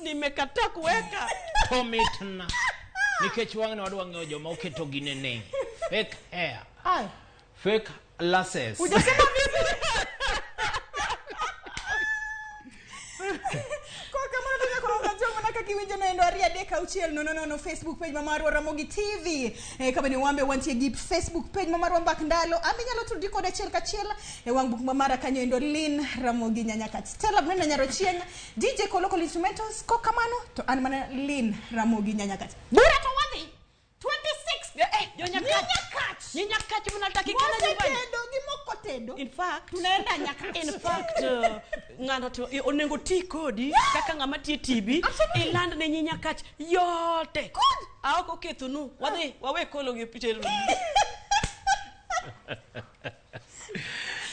Nimekataa kuweka. To mitna. Nikech wang'ni wadwa ng'eyo joma oketo ginene. Fake hair. Ay. Fake lashes. Hujasema vizuri. Kwa kamano to nyakoro ng'ato mana kaka iwinjo no endo ariyo adek auchiel nono nono Facebook page ma marwa Ramogi TV. Eh, ka bende wambe wantie gi Facebook page ma marwa Mbak Ndalo. Ambe inyalo tudri kode achiel kachiel e wang' buk ma mara kanyo endo Lin Ramogi Nyanyakach. Stella Brenda Nyarochieng, DJ Koloko Instrumentals. Kok kamano to an mana Lin Ramogi Nyanyakach. Bura to wadhi 26 Eh, jo Nyakach. Nyakach. Ni Nyakach mnatakikana nyumbani. Mosetedo gi mokotedo. In fact, Tunaenda Nyakach. In fact, ng'ano to onego ti kodi kaka ng'ama tiyo TV Absolutely. iland ne nyi Nyakach yote. Good. Aok okethonu. Wadhi wawe kolo gi pichero.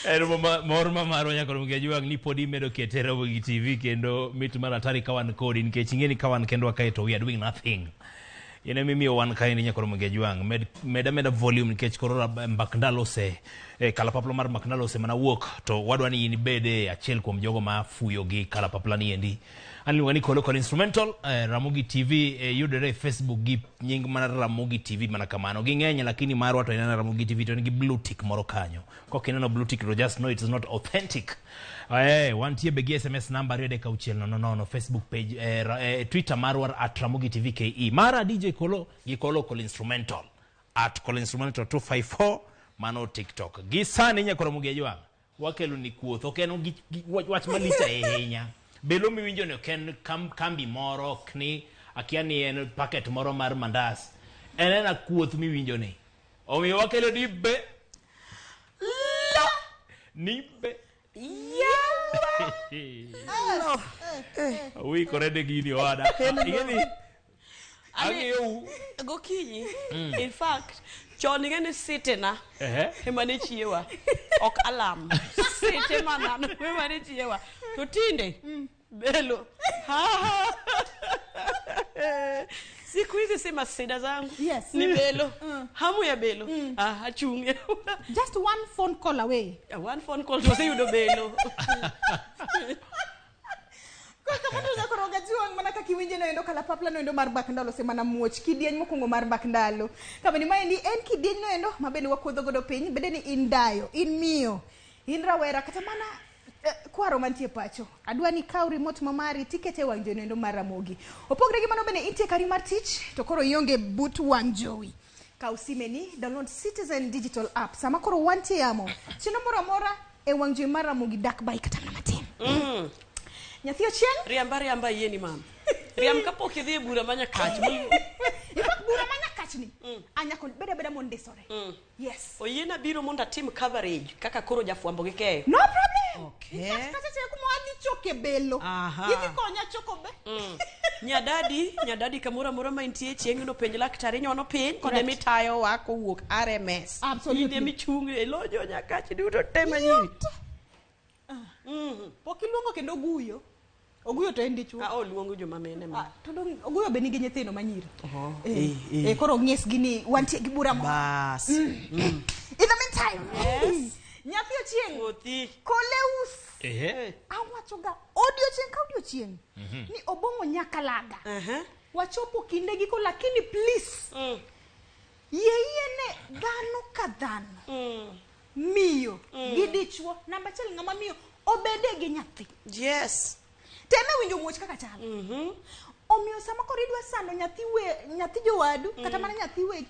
En mor ma marwa nyaka Ramogi Ajwang' ni pod imedo kete Ramogi TV kendo mit mar atari ka wan kodi nikech ing'e ni ka wan kendwa kae to we are doing nothing. In ema imiyo wan kae ni nyaka Ramogi Ajwang'. Med, med ameda volume nikech koro mbak ndalo ose kalapapla mar mbak ndalo ose mana wuok to wadwa ni in ibede achiel kuom jogo ma fuyo gi kalapapla ni endi. An iluonga ni Kolo Kolo Instrumental, Ramogi TV yudore e Facebook gi nying mana Ramogi TV mana kamano. Ging'eny lakini marwa to en Ramogi TV to en gi blue tick moro kanyo. Kok ineno blue tick to just know it is not authentic. Wantie be gi SMS namba 23600 Facebook page, Twitter marwa at Ramogi TV KE. Mara DJ Kolo gi Kolo Kolo Instrumental at Kolo Instrumental 254 mano TikTok. Gi sani nyaka Ramogi Ajwang' wakelo ni kuoth ok en wach malich ahinya. Belo miwinjo ni ok en kambi moro, ok ni akia ni en packet moro mar mandas. En ena kuoth miwinjo ni. Omiyo wakelo ni be La ni be Yawa. Uikore ne gini owada. Ing'e ni ang'iyou. Gokinyi. In fact, chon ing'e ni sitena ema ne chiewa. Ok alarm. Site manano ema ne chiewa. To tinde belo. Siku hizi si masida zangu. Yes. Ni belo. Hamu ya belo. Ah, achung'e. Just one phone call away. One phone call to waseyudo belo. Kaka mondo nyakoro gajuang' mana kaka iwinje noendo kalapapla noendo mar mbak ndalo osemana muoch kidieny mokwongo mar mbak ndalo. Kabende maendi en kidieny noendo ma bende wakuodho godo piny, bende ni in dayo, in miyo, in rawera kata mana kwaro mantie pacho. Adwa ni ikaw remote ma mari tikete e wang' jowi noendo mar Ramogi. Opogre gi mano bende intie kari mar tich to koro ionge but wang' jowi. Kaw simeni, download Citizen Digital app. Sama koro wantie yamo, chenro moro amora e wang' jowi mar Ramogi dak bai kata mana matin. Nyathi Ochieng'? Riamba riamba yieni mama. Riam kapok idhi e bura ma Nyakach. In fact, bura ma Nyakach ni, anyako beda beda mondisore. Yes. Oyiena biro mondo atim coverage kaka koro jafwambo gi keyo. No problem. Okay. In fact, kata seche kuma wadhi choke belo. Idhi konya choko be. Nyadadi, nyadadi kamoro amora ma intie chieng' no penj laktar inyono piny kod Correct. emitayo wa kowuok RMS. Absolutely. In emichung' e lo jo Nyakach duto te manyiri. Pok iluongo kendo Oguyo. Oguyo to en dichuo. Ah, oluongo joma mine ma. Ah, to dong Oguyo be nigi nyithindo manyiri. Koro ng'isgi ni wantie gi bura moro. Bas. In the meantime. Yes. Nyathi Ochieng'. Wuothi. Koleus. Awacho ga odiochieng' ka odiochieng' ni Obong'o Nyakalaga. Wachopo kinde giko lakini please. Yie yie ne dhano ka dhano. Miyo gi dichuo namba achiel ng'ama miyo obede gi nyathi. Yes. Teme winjo muoch kaka chal. Omiyo sama koro idwa sando nyathi we, nyathi jowadu kata mana nyathi wegi,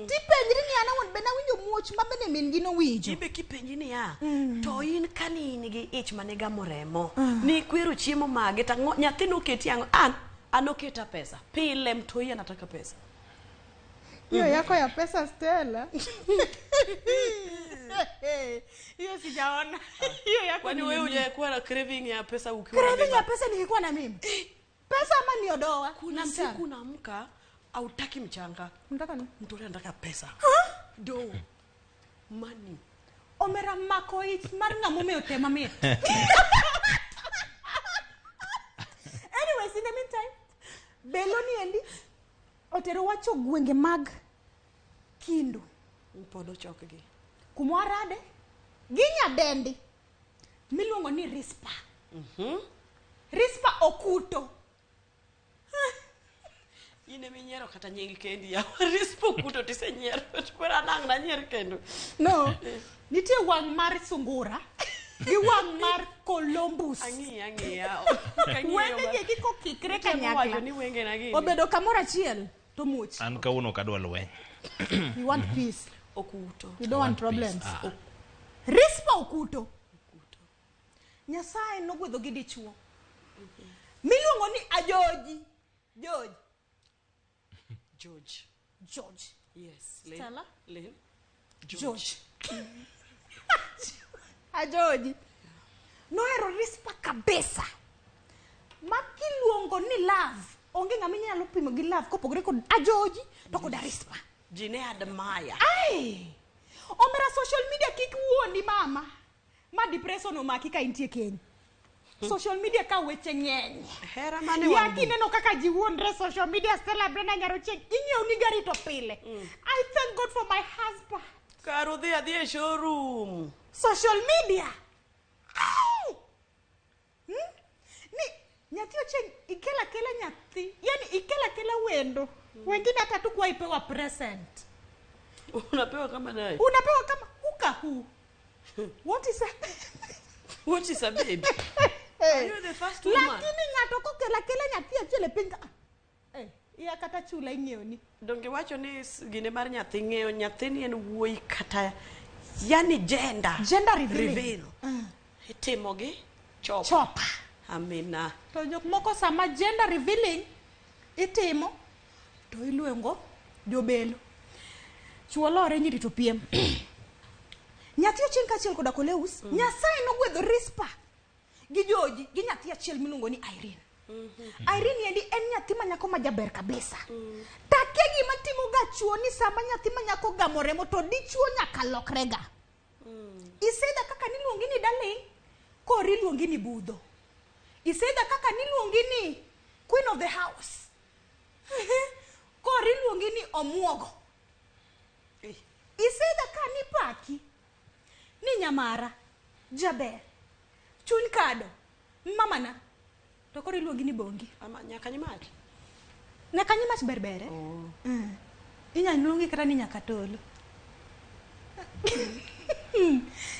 tipenjri ni an awuon bende awinjo muoch ma bende min gi nowinjo. Ibe kipenji niya, to in kane in gi ich mane gamo remo, ni kwero chiemo mage to ang'o nyathi noketi ang'o? An oketa pesa. Pile mtoi anataka pesa. Hiyo yako ya pesa Stella. Hiyo sijaona. Hiyo yako Kwani ni wewe nini? hujakuwa na craving ya pesa ukiwa na Craving mimba? ya pesa nikikuwa na mimi. Pesa ama niodoa? Kuna Na mchanga. siku naamka hautaki mchanga. Unataka nini? Mtu anataka pesa. Huh? Do. Money. Omera mako ich mar ng'ama omiyo tema mit. Anyways, in the meantime, Belo ni endi otero wacho gwenge mag Kindu. Pod ochokgi. Kuma warade gi nyadendi miluongo ni Rispa. Rispa Okuto. Inyiero kata nying kendi yawa. Rispa Okuto tisenyiero. To koro an ang' nanyier kendo. No. Nitie wang' mar sungura gi wang' mar Columbus. Ang'iya ang'iya. Ok ang'iyo Wengegi gi kokikre Temo wacho kanyakla. ni wengena gini. Obedo kamoro achiel to muoch. An kawuono ok adwa lweny. You want peace. Okuto. You don't want I want peace. problems. Ah. Rispa Okuto. Nyasaye nogwedho gi dichuo. Miluongo ni Ajoji. George. George. George. Yes. Lynn. Stella? Lynn. George. Ajoji. Nohero Rispa kabisa. Ma kiluongo ni love, onge ng'ama inyalo pimo gi love kopogore kod Ajoji to koda Rispa. Ji ne admire. Ai! Omera social media kik wuondi mama. Ma depression omaki ka intie keny. Social media ka weche ng'eny. Hera mane wan Ya kineno kaka ji wuondre social media Stella Brenda Nyarochieng inyiew ni gari to pile. I thank God for my husband. Kar udhi adhi e showroom. Social media. Ai! Hmm? Ni nyathi ochieng ikela kela nyathi. Yani ikela kela wendo. Wengine hata tu kwa ipewa present. Unapewa kama naye. Unapewa kama huka hu. What is that? What is a baby? Are you the first woman? Lakini ng'ato kokela kela nyathi achiel e piny ka. Eh, iya kata chula ing'iewni. Donge wacho ni gine mar nyathi ng'eyo nyathini en wuoyi kata yani gender. Gender revealing. Reveal. Itimo gi chop. Chopa. Amina. To jok moko sama gender revealing itimo to iluongo jobelo. Chuo lore nyiri to piem. Nyathi ochieng' kaachiel koda Koleus, Nyasaye nogwedho Rispa gi Joji gi nyathi achiel miluongo ni Irene. Irene endi en nyathi ma nyako ma jaber kabisa. Takia gima timo ga chuo ni sama nyathi ma nyako gamo remo to dichuo nyaka lokre ga. Isedha kaka niluongi ni darling, koro iluongi ni budho. Isedha kaka niluongi ni queen of the house. Koro iluongi ni omuogo. Eh, Isedha ka nipaki ni nyamara, jaber, chuny kado, mamana, to koro iluongi ni bongi. Ama nyaka nyimach. Nyaka nyimach berbere. Oh. Inyalo luongi kata ni nyakatolo.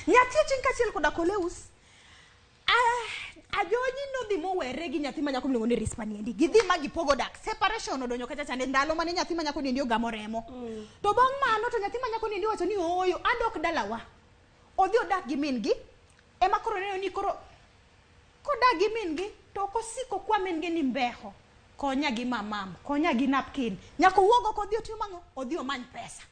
Nyathi ochieng' kaachiel koda Koleus, Ajoji nodhi mowere gi nyathi ma nyako miluongo ni Rispa niendi. Gidhi ma gipogo dak. Separation odonjo kacha chande ndalo mane nyathi ma nyako niendi ogamo remo. To bang' mano to nyathi ma nyako niendi owacho ni ooyo adok dalawa. Odhi odak gi min gi. Ema koro neno ni koro kodak gi min gi to ok osiko kwa min gi ni mbeho. Konya gi mamam, konya gi napkin. Nyaka owuog oko odhi otim ang'o? Odhi omany pesa.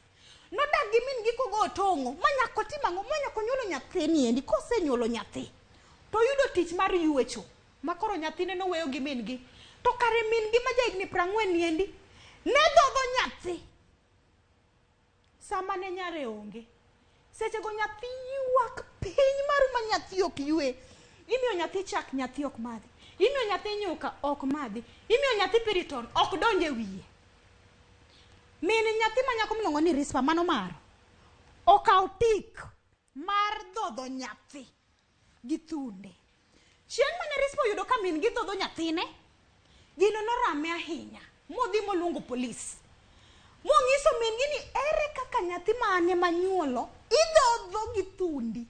Nodak gi min gi kogo otong'o, ma nyaka otim ang'o? Ma nyaka onyuolo nyathi niendi. Kosenyuolo nyathi, to oyudo tich mar ywecho. Ma koro nyathine noweyo gi min gi. To kare min gi ma jahigni 40 niendi, ne dhodho nyathi. Sama ne nyare onge. Sechego nyathi ywak piny mar ma nyathi ok ywe. Imiyo nyathi chak, nyathi ok madhi. Imiyo nyathi nyuka, ok madhi. Imiyo nyathi piriton, ok donj e wiye. Min nyathi ma nyako miluongo ni Rispa mano maro. Okaw tik mar dhodho nyathi gi thunde. Chieng' mane Rispa oyudo ka min gi dhodho nyathine, gino norame ahinya. Modhi moluongo polis. Monyiso min gi ni ere kaka nyathi ma an ema anyuolo idhodho gi thundi.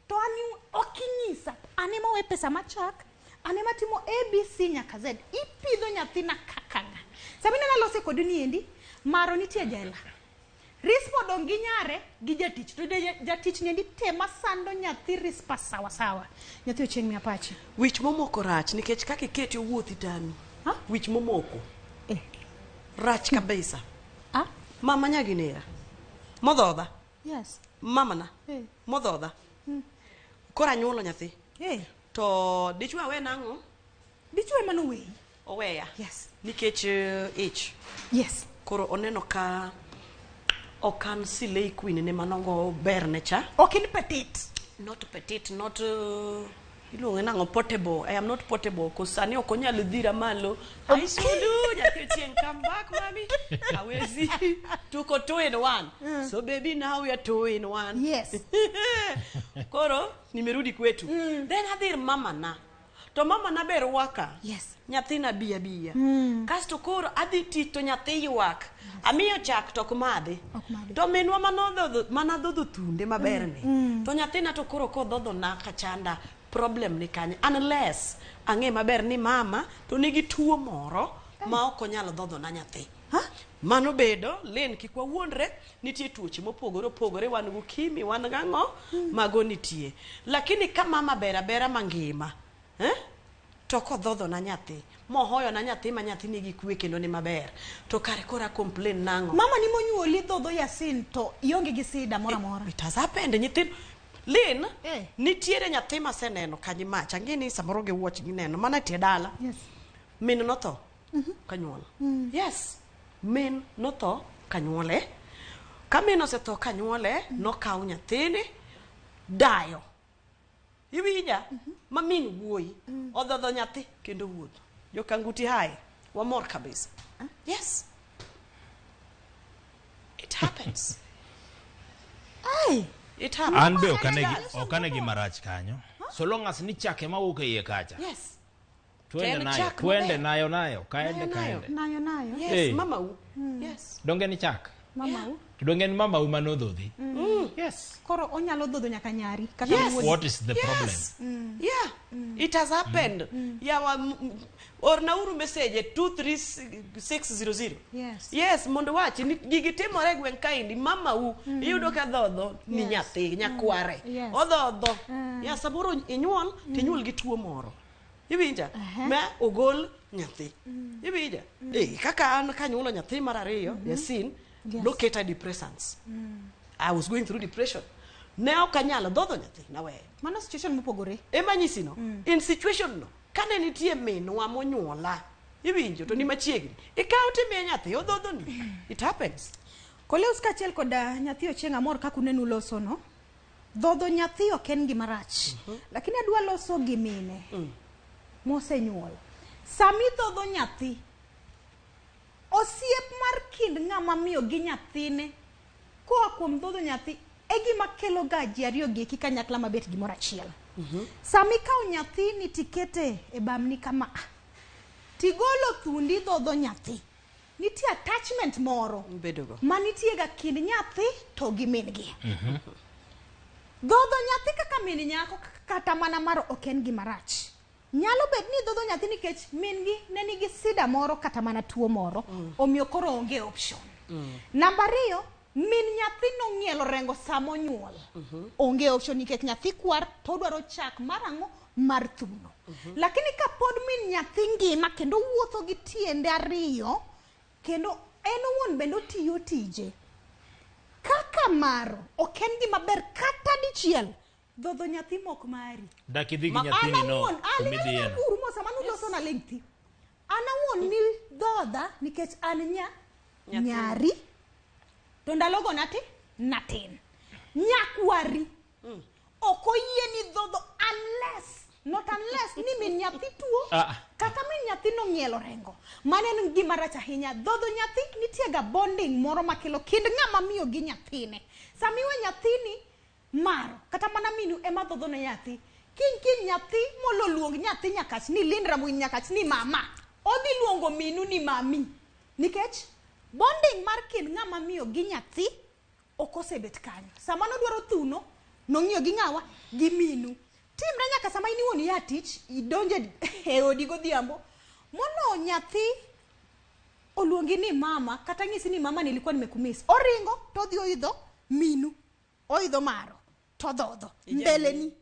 To an ok inyisa, an ema awe pesa machak, an ema timo A, B, C nyaka Z. Ipidho nyathina kaka ng'a. Sama ineno alose kodi niendi, maro nitie jela. Rispa odong' gi nyare gi jatich. To jatich niendi tema sando nyathi Rispa sawa sawa. Nyathi ochieng' miya pachi. Wich momoko rach nikech kaka ikete owuothi tami. Ha? Wich momoko. Eh. Rach kabisa. Ah? Mama nyaginera. Modhodha. Yes. Mamana. Eh. Modhodha. Koro anyuolo nyathi. Eh. To dichuo awe nang'o? Dichuo ema noweyi. Oweya. Yes. Nikech ich. Yes. Koro oneno ka ok an silei queen ne manogo berne cha. Ok in petit. Not petite, not iluonge nang'o portable. I am not portable cause sani ok onyal dhira malo. Ai sulu nyathi ochieng' come back mami. Awezi. Tuko 2 in 1. So baby now we are 2 in 1. Yes. Koro nimerudi kwetu. Then adhi ir mama na. To mama na be rwaka. Yes. Nyathina bi abiya. Kasto koro adhi tich to nyathi ywak. Amiyo chak to ok madhi. Ok madhi. To minwa manodhodho manadhodho thunde maber ni. To nyathina to koro kodhodho na kachanda problem ni kanye. Unless ang'e maber ni mama to nigi tuo moro ma ok onyal dhodho na nyathi. Mano bedo len kik wawuondre nitie tuoche mopogore opogore wan gi ukimwi wan gang'o mago nitie lakini ka mama ber abera mangima eh? To kodhodho na nyathi mohoyo na nyathi ma nyathi nigi kwe kendo ni maber to kare kora complain nang'o? Mama ni monyuoli dhodho Yasin to ionge gi sida moro amora. It has happened nyithindo Lin, Eh. nitiere nyathi maseneno kanyi mach ang'e ni samoro gi watch gineno mana e tie dala. Yes. Min notho kanyuol. Yes, min notho kanyuole. Ka min osetho kanyuole, nokaw nyathini dayo. Iwinja? Ma min wuoyi odhodho nyathi kendo wuotho. Jokanguti hai, wamor kabisa. Yes. It happens. Ai. It happens. An be ok ane gi marach kanyo. So long as ni chak ema wuok e iye kacha. Yes. Twende En nayo, chak twende maber. nayo nayo, kaende Nayo, nayo. kaende. Nayo nayo. Yes, Hey. mama u. Yes. Donge ni chak? Mama u. To donge en mama u manodhodhi? Yes. Koro onyalo dhodho nyaka nyari kata Yes. wuodi. What is the problem? Yes. Yeah. It has happened. Yawa ornauru message e 23600. Yes. Yes, mondo wachi ni gigi timore e gweng' kaendi mama u iyudo ka dhodho ni Yes. nyathi nyakware. Yes. Odhodho. Ya samoro inyuol tinyuol gi tuo moro. Iwinja? Ma ogol nyathi. Iwinja? Eh, kaka an kanyuolo nyathi mar ariyo, Yasin, Yes. noketa depressants. I was going through depression. Ne ok anyal dhodho nyathi naweyo. Mano situation mopogore. Ema nyisi no, in situation no, kane nitie minwa monyuola, iwinjo to ni machiegni, ikaw timiye nyathi odhodhoni. It happens. Koleus kaachiel kod nyathi Ochieng' amor kaka uneno uloso no. Dhodho nyathi ok en gima rach. Lakini adwa loso gi mine mosenyuol. Sami dhodho nyathi, osiep mar kind ng'ama miyo gi nyathine koa kuom dhodho nyathi e gima kelo ga ji ariyo gi eki kanyakla mabet gimoro achiel. Sama ikawo nyathini tikete e bamni kama a, tigolo thundi dhodho nyathi, nitie attachment moro Bedogo. manitie ga kind nyathi to gi min gi. Dhodho nyathi kaka min nyako kata mana mar ok en gima rach. Nyalo bet ni dhodho nyathi nikech min gi ne nigi sida moro kata mana tuo moro, omiyo koro onge option. Namba ariyo, min nyathi nong'ielo rengo sama onyuol. Onge option nikech nyathi kwar to odwaro chak mar ang'o? Mar thuno. Lakini kapod min nyathi ngima kendo wuotho gi tiende ariyo, kendo en owuon bende otiyo tije, kaka maro ok en gima ber kata dichiel dhodho nyathi mok mari. Dak idhi gi Ma- nyathini An no awuon, kumidhiyeno. uru mos sama nuloso na ling' thi. An awuon ni dhodha nikech an nya Nyathini. nyari to ndalogo nati natin. Nyakwari ok oyie ni dhodho unless not unless ni min nyathi tuo Ah. kata min nyathi nong'ielo rengo. Mano en gima rach ahinya. Dhodho nyathi nitie ga bonding moro makelo kind ng'ama miyo gi nyathine. Sama iwe nyathini maro kata mana minu ema dhodho ne nyathi. Kiny kiny nyathi molo luong nyathi nyakach ni Lynn Ramuin nyakach ni mama. Odhi luongo minu ni mami. Nikech bonding mar kind ng'ama miyo gi nyathi ok osebet kanyo. Sama nodwaro thuno, nong'iyo gi ng'awa gi minu. Timre nyaka sama in iwuon ia tich, idonje e odi godhiambo, mono nyathi oluongi ni mama kata ng'isi ni mama nilikuwa nimekumiss. Oringo to odhi oidho minu, oidho maro to dhodho mbeleni.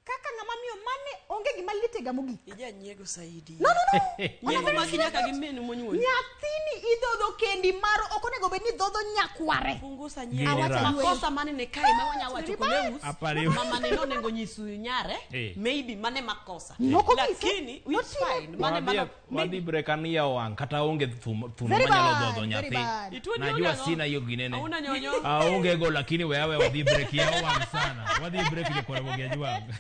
Kaka ng'ama miyo mane onge gima litega mogik. Ija nyiego saidi. No, no, no. Nyiego maki nyaka gi minu monyuoli. Nyathini idhodho kendi maro ok onego bed ni dhodho nyakware. Punguza Gini nyiego. rach. Makosa mane ne kae ma wanya wacho Very bad. Koleus. Apari- Mama ne nonego nyisu nyare. Eh. Maybe mane makosa. Nok onyise. Lakini it's fine. Mane mano. Wadhi break an iya owang' kata aonge thuno Very manyalo bad, dhodho very nyathi. bad. Ituo ni Najua onge ang'o? sina hiyo ginene. Hauna nyonyo. Aonge go lakini wewe wadhi break iya owang' sana. Wadhi break jokora gi ajwang'.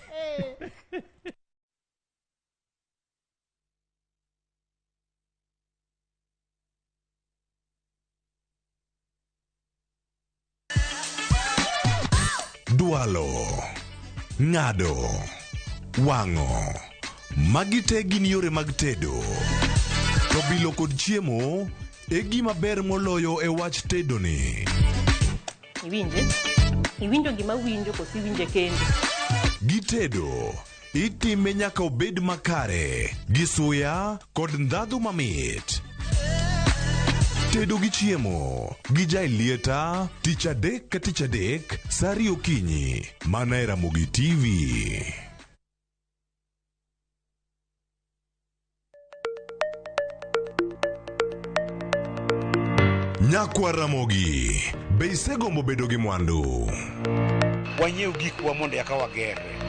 Dwalo, ng'ado, wang'o, Magi te gin yore mag tedo. To bilo kod chiemo e gima ber moloyo e wach tedoni. Iwinje? Iwinjo gima winjo koso iwinje kende? Gitedo itime nyaka obed makare gi suya kod ndhadhu mamit. Tedo gi chiemo gi Jaelieta tich adek ka tich adek sa 2 okinyi mana e Ramogi TV. Nyakwa Ramogi, be isegombo bedo gi mwandu? Wanyiew gikwa mondo eka wagerre.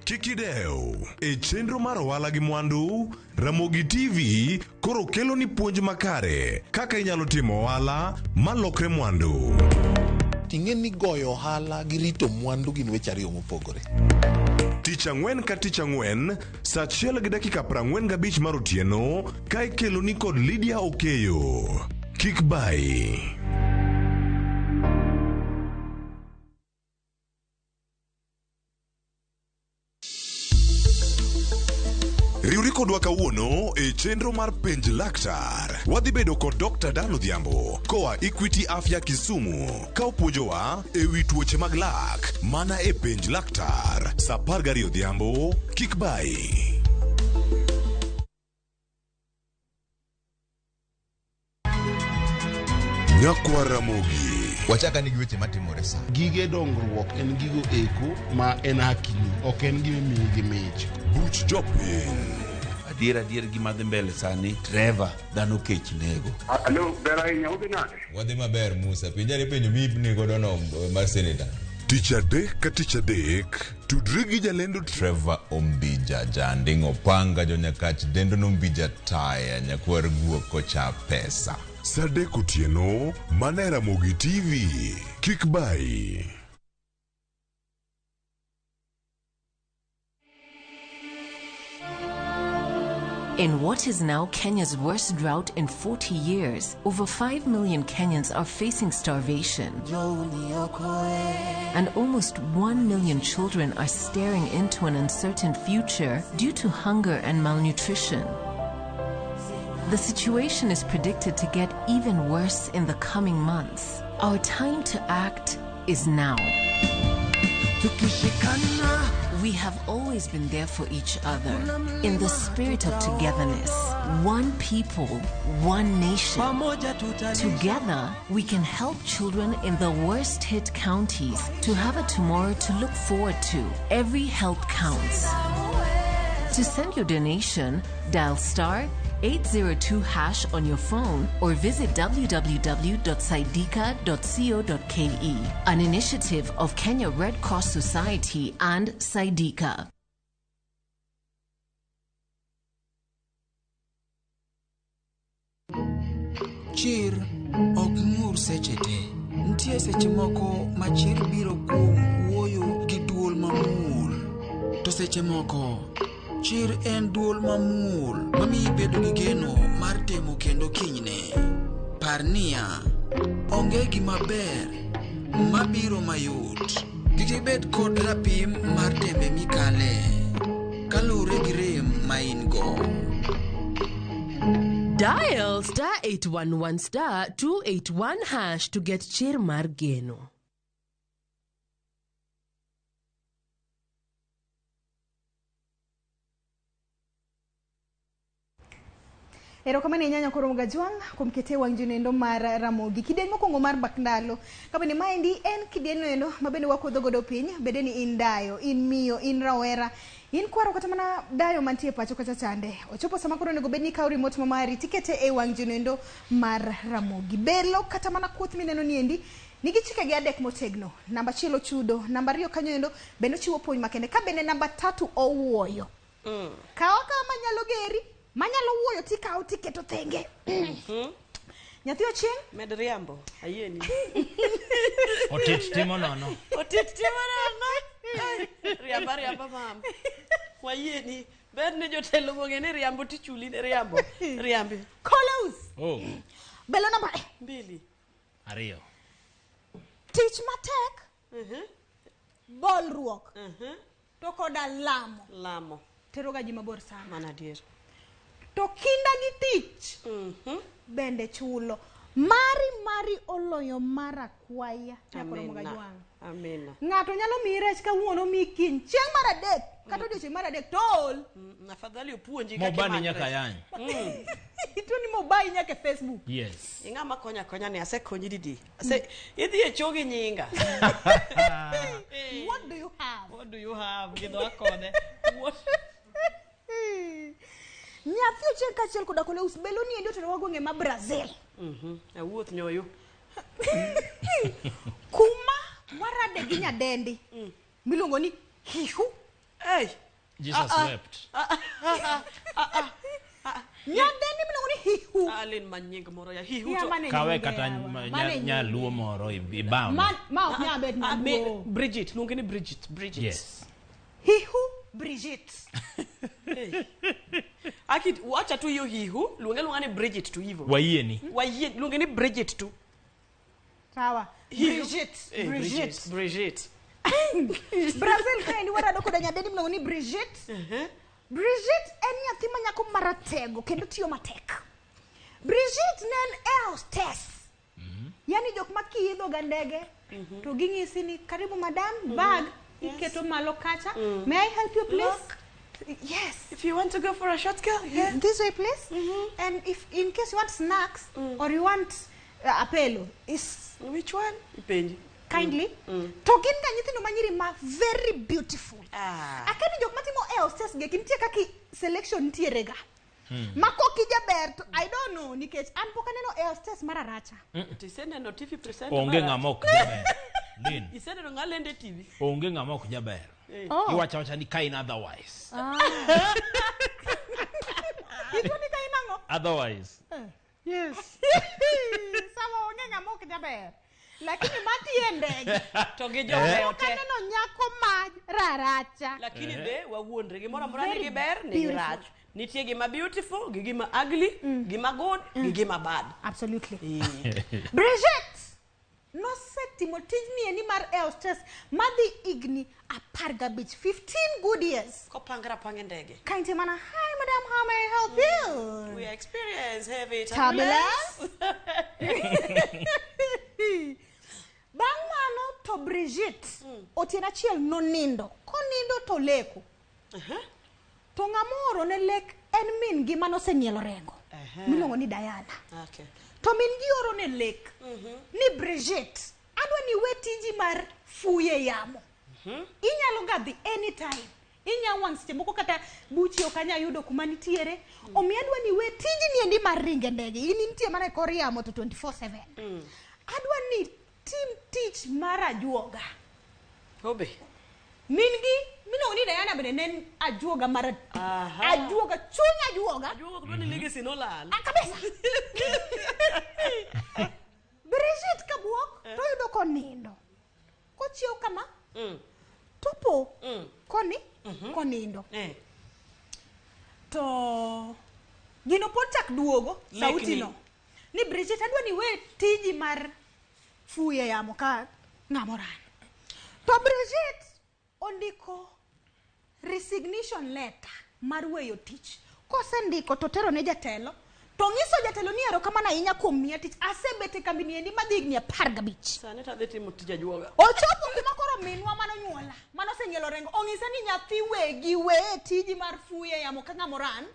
Kik idew. E chenro mar ohala gi mwandu, Ramogi TV koro kelo ni puonj makare kaka inyalo timo ohala malokre mwandu. Ting'e ni goyo ohala gi rito mwandu gin weche ariyo mopogore. Tich ang'wen ka tich ang'wen, sa 1:45 mar otieno, ka ikelo ni kod Lydia Okeyo. Kik bayi. Riwri kodwa kawuono e chenro mar Penj Laktar. Wadhi bedo kod Dr. Dan Odhiambo koa Equity Afya Kisumu ka opuonjowa e wi tuoche mag lak mana e Penj Laktar sa 12 odhiambo. Kik bayi. Nyakwa Ramogi. Wachaka ni gi weche matimore sa. Gige dongruok en gigo eko ma en hakini, ok en gima imiyi gi mich. Buch jopiny. Adier adier gima dhi mbele sani, Trevor, dhano kech nego. Alo, ber ahinya, udhi nade? Wadhi maber Musa. Penjare penjo mi godo no mar senator. Tich adek ka tich adek, tudri gi jalendo Trevor Ombija, Janding Opanga, Jonyakach, Dendo Nombija Taya, Nyakwar Guok kocha pesa. Sa 3 otieno, mana e Ramogi TV. Kik bayi. In what is now Kenya's worst drought in 40 years, over 5 million Kenyans are facing starvation. And almost 1 million children are staring into an uncertain future due to hunger and malnutrition. The situation is predicted to get even worse in the coming months. Our time to act is now. We have always been there for each other. In the spirit of togetherness, one people, one nation. Together, we can help children in the worst hit counties to have a tomorrow to look forward to. Every help counts. To send your donation, dial star 802 hash on your phone or visit www.saidika.co.ke. An initiative of Kenya Red Cross Society and Saidika. Chir ok ng'ur seche te. Nitie seche moko ma chir biro kuom wuoyo gi duol mamuol. To seche moko, chir en duol mamuol mamiyi bedo gi geno mar temo kendo kinyne. Par niya, onge gima ber mabiro mayot. Kik ibed kod rapim mar tembe mikale, kaluwore gi rem ma in go. Dial star 811 star 281 hash to get chir mar geno. Erokamano ahinya Nyakoro Gajwang' kuom kete wang' jonoendo mar Ramogi. Kidieny mokwongo mar mbak ndalo. Kabende maendi en kidieny noendo ma bende wakuodho godo piny, bede ni in dayo, in miyo, in rawera, in kwaro kata mana dayo mantie pacho kacha chande. Ochopo sama koro onego bed ni ikawo remote ma mari tikete e wang' jonoendo mar Ramogi. Belo kata mana kuoth mineno niendi nigi chikegi adek motegno. Namba 1 ochudo, namba 2 kanyo endo bende ochiwo puonj makende. Ka bende namba 3 owuoyo. Kaw akawa manyalo geri, manyalo wuoyo tikawo tiketo thenge. Nyathi Ochieng'? Med riambo, ayieni. Otit timo nono. Otit timo nono. Riamba riamba mam. Wayieni. Ber ni jotelo mong'e ni riambo tichuli ne riambo. Riambi. Close. Oh. Belo namba 2. 2. Tich matek. Bolruok. To koda lamo. Lamo. teroga ji mabor sana. Mano adier. To kinda gi tich bende chulo. Mari mari oloyo mar akwaya. Nyakoro Amina. Mogajwang'. Amina. Ng'ato nyalo miyi rech kawuono miyi kiny. Chieng' mar adek kata odiochieng' mar adek to ool. Afadhali opuonji kaka Mobani imak nyaka rech. yany. Ituo ni mobayi nyaka e Facebook. Yes. Ing'ama konya konya ni asekonyi didi. Ase idhi e cho gi nyinga. What do you have? What do you have? Gi dho akode. What? Nyathi ochieng' kaachiel koda Koleus Beloni endi oterowa gwenge ma Brazil. Awuoth nyoyo. Kuma warade gi nyadendi miluongo ni Hihu. Hey. Jesus wept. Nyadendi miluongo ni Hihu. Alin ma nying moro ya hihu Ya, to. mane Kawe nyinge kata yawa. Mane nyaluo moro ibam. Ma ok nyal bet nyaluo. Bridget, luonge ni Bridget, Bridget. Yes. Hihu Bridget. Hey. Aki wacha tu hiyo hihu, luonge luonga ni Bridget tu hivyo. Wayieni. Wayie, luonge ni Bridget tu. Sawa. Hihu. Bridget. Eh, Bridget. Bridget. Brazil kaendi warado koda nyadendi miluongo ni Bridget. Bridget en nyathi ma nyako maratego kendo tiyo matek. Bridget ne en air hostess. Yani jok ma kiidho ga ndege to ging'isi ni karibu madam bag iketo malo kacha. May I help you please? Yes. If you want to go for a shortcut, yeah. This way please. And if in case you want snacks or you want apelo is which one? Ipenji. Kindly. To gin ga nyithindo ma nyiri ma very beautiful. Akia ni jok matimo air hostess gi nitie kaka selection nitiere ga. Ma kok ijaber to I don't know nikech an pok aneno air hostess mar aracha. To iseneno TV presenter. Onge mara- ng'ama ok jaber. Lin. Iseneno ng'a lendo e TV. Onge ng'ama ok jaber. Oh. Iwacho awacha ni ka in otherwise. Ituo ni ka in ang'o? Otherwise. Yes. Sawa onge ng'ama ok jaber. Lakini matiye ndege. To gi jobeyo Pok te. aneno nyako ma raracha. Lakini be wawuondre gimoro amora Very nigi ber nigi beautiful. rach. Nitie gima beautiful, gi gima ugly, gima good, gi gima bad. Absolutely. Bridget nosetimo tijni endi mar air hostess madhi higni 15, 15 good years. Kopangre apanga e ndege. Ka nitie mana hi madam how may I help you? We experience heavy Turbulence. Bang' mano to Bridget otieno achiel nonindo konindo to leko. To ng'ama ooro ne lek en min gi manoseng'ielo rengo miluongo ni Diana. Okay. To min gi oro ne lek ni Bridget adwa ni we tiji mar fuyo e yamo. Inyalo ga dhi anytime. Inya wang' seche moko kata buchi ok anya yudo kuma nitiere. Omiyo adwa ni we tiji ni endi mar ringo e ndege. In intie mana e kor yamo to 24/7. Adwa ni tim tich mar ajuoga. Obe. Min gi miluongo ni Diana bende ne en ajuoga mar ajuoga chuny ajuoga. Ajuoga ok dwa ni legacy nolal. Ah, kabisa. Bridget kabuok to yudo konindo. Kochiew kama topo koni konindo. To gino pod chak duogo Lekni. sauti no. Ni Bridget adwa ni we tiji mar fuyo e yamo ka ng'ama oran. To Bridget ondiko resignation letter mar weyo tich. Kosendiko to tero ne jatelo to ng'iso jatelo ni erokamano ahinya kuom miya tich. Asebet e kambi ni endi madhi higni 15. Sani to adhi timo tij ajuoga. Ochopo kuma koro minwa manonyuola manosenyielo rengo ong'isa ni nyathi wegi weye tiji mar fuyo e yamo ka ng'ama oran.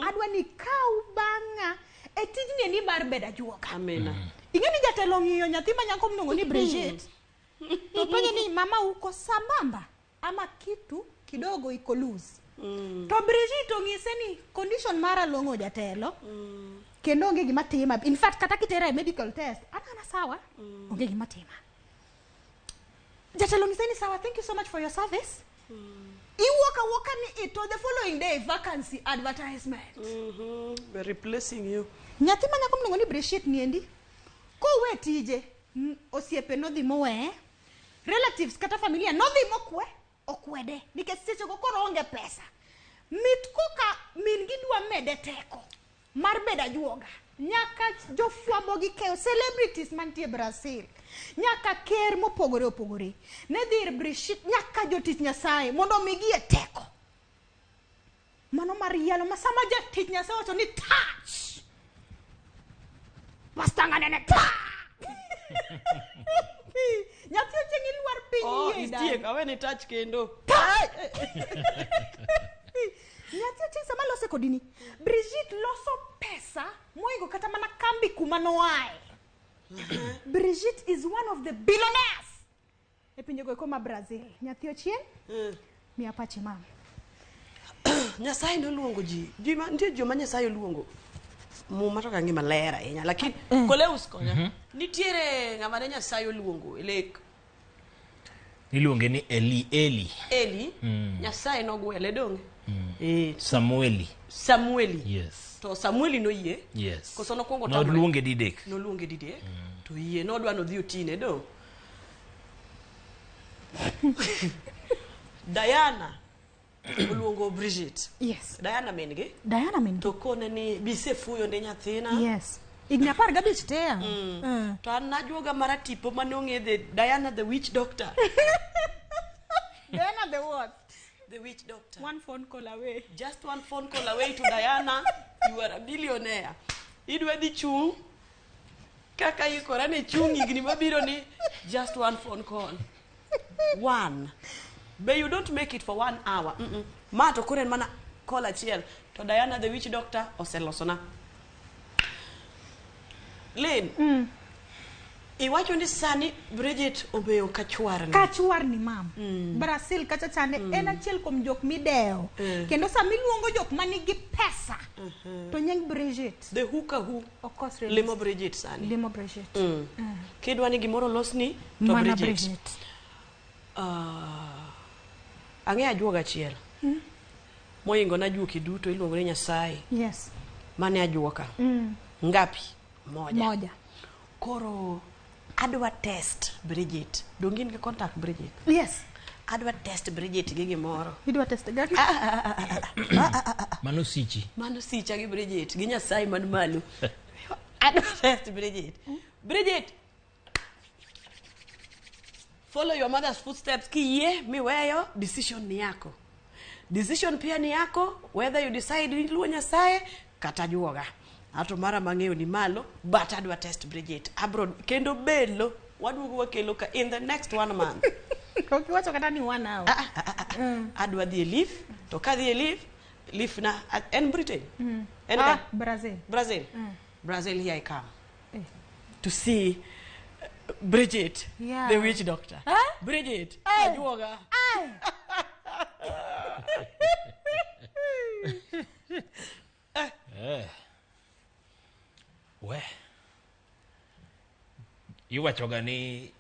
Adwa ni kaw bang'a e tijni endi mar bedo ajuoga. Amina. Ing'e ni jatelo ong'iyo nyathi ma nyako miluongo ni Bridget to penje ni mama uko sambamba ama kitu kidogo iko loose. To Bridget ong'ise ni condition mara long'o jatelo kendo onge gima tima. In fact kata kitera e medical test an ana sawa onge gima tima. Jatelo ong'ise ni sawa thank you so much for your service. Iwuok awuoka ni ito the following day vacancy advertisement. We're replacing you. Nyathi ma nyako miluongo ni Bridget ni endi kowe tije osiepe nodhi moweye relatives kata familia nodhi mokwe okwede nikech sechego koro onge pesa mit koka min gi dwa mede teko mar bedo ajuoga nyaka jofwambo gi keyo celebrities mantie Brazil nyaka ker mopogore opogore ne dhi ir Bridget nyaka jotich Nyasaye mondo omigie teko. Mano mar yalo ma sama jatich Nyasaye wacho ni touch. Pastor ng'ane ta. Nyathi Ochieng ilwar piny Oh, yie itiek, awe ni touch kendo. Nyathi Ochieng sama lose kodini. Brigitte loso pesa moingo kata mana kambi kuma noae. Brigitte is one of the billionaires e pinjego eko ma Brazil. Nyathi Ochieng, miya pachi mama. Nyasaye noluongo ji. Ji ma nitie joma Nyasaye oluongo. Muma to kang'i maler ahinya lakini Koleus konya. Nitiere ng'ama ne Nyasaye oluongo e lek. Iluonge ni Eli Eli. Eli, Nyasaye nogwele donge. Eh, Samueli. Samueli. Yes. To Samueli noyie. Yes. Koso nokwongo tamore? Noluonge didek. Noluonge didek. To yie nodwa nodhi otine do. Diana oluongo Bridget. Yes. Diana min gi. Diana min To kone ni bisefuyo ne nyathina. Yes. Higni 15 tea. To an najuoga mara tipo mane ong'e the Diana the witch doctor. Diana the what? The witch doctor. One phone call away. Just one phone call away to Diana, you are a billionaire. Idwa dhi chung' kaka ikora ne chung' higni mabiro ni just one phone call. One. But you don't make it for 1 hour. Ma to koro en mana call achiel. To Diana the witch doctor oselosona. Lynn. Iwacho ni sani Bridget omeyo kachwarni. Kachwarni mam. Brazil kacha chande en achiel kuom jok midewo. Kendo sama iluongo jok manigi pesa to nying Bridget. The hooker who Okosre. limo Bridget sani. Limo Bridget. Kidwa ni gimoro losni to Mana Bridget. Bridget. Ang'eyo ajuoga achiel. Moingo na juoki duto iluongo ni Nyasaye. Yes. Mane ajuoka. Ngapi? Moja. Moja. Koro adwa test Bridget. Donge in gi contact Bridget? Yes. Adwa test Bridget gi gimoro. Idwa test gani? Mano sichi. Mano sicha gi Bridget gi Nyasaye man malo. Adwa test Bridget. Bridget. Follow your mother's footsteps kiyie miweyo decision ni yako. Decision pia ni yako whether you decide iluwo Nyasaye kata juoga. Ato mara mang'eyo ni malo but adwa test Bridget. Abro kendo belo waduogo wakelo ka in the next 1 month. Ok iwacho kata ni 1 hour. Adwa dhi e leave to kadhi e leave leave na en Britain. En Ah, ka? Brazil. Brazil. Brazil here I come. To see Bridget, Yeah. the witch doctor. Huh? Bridget, Eh. ajuoga. Eh. We. Iwachoga ni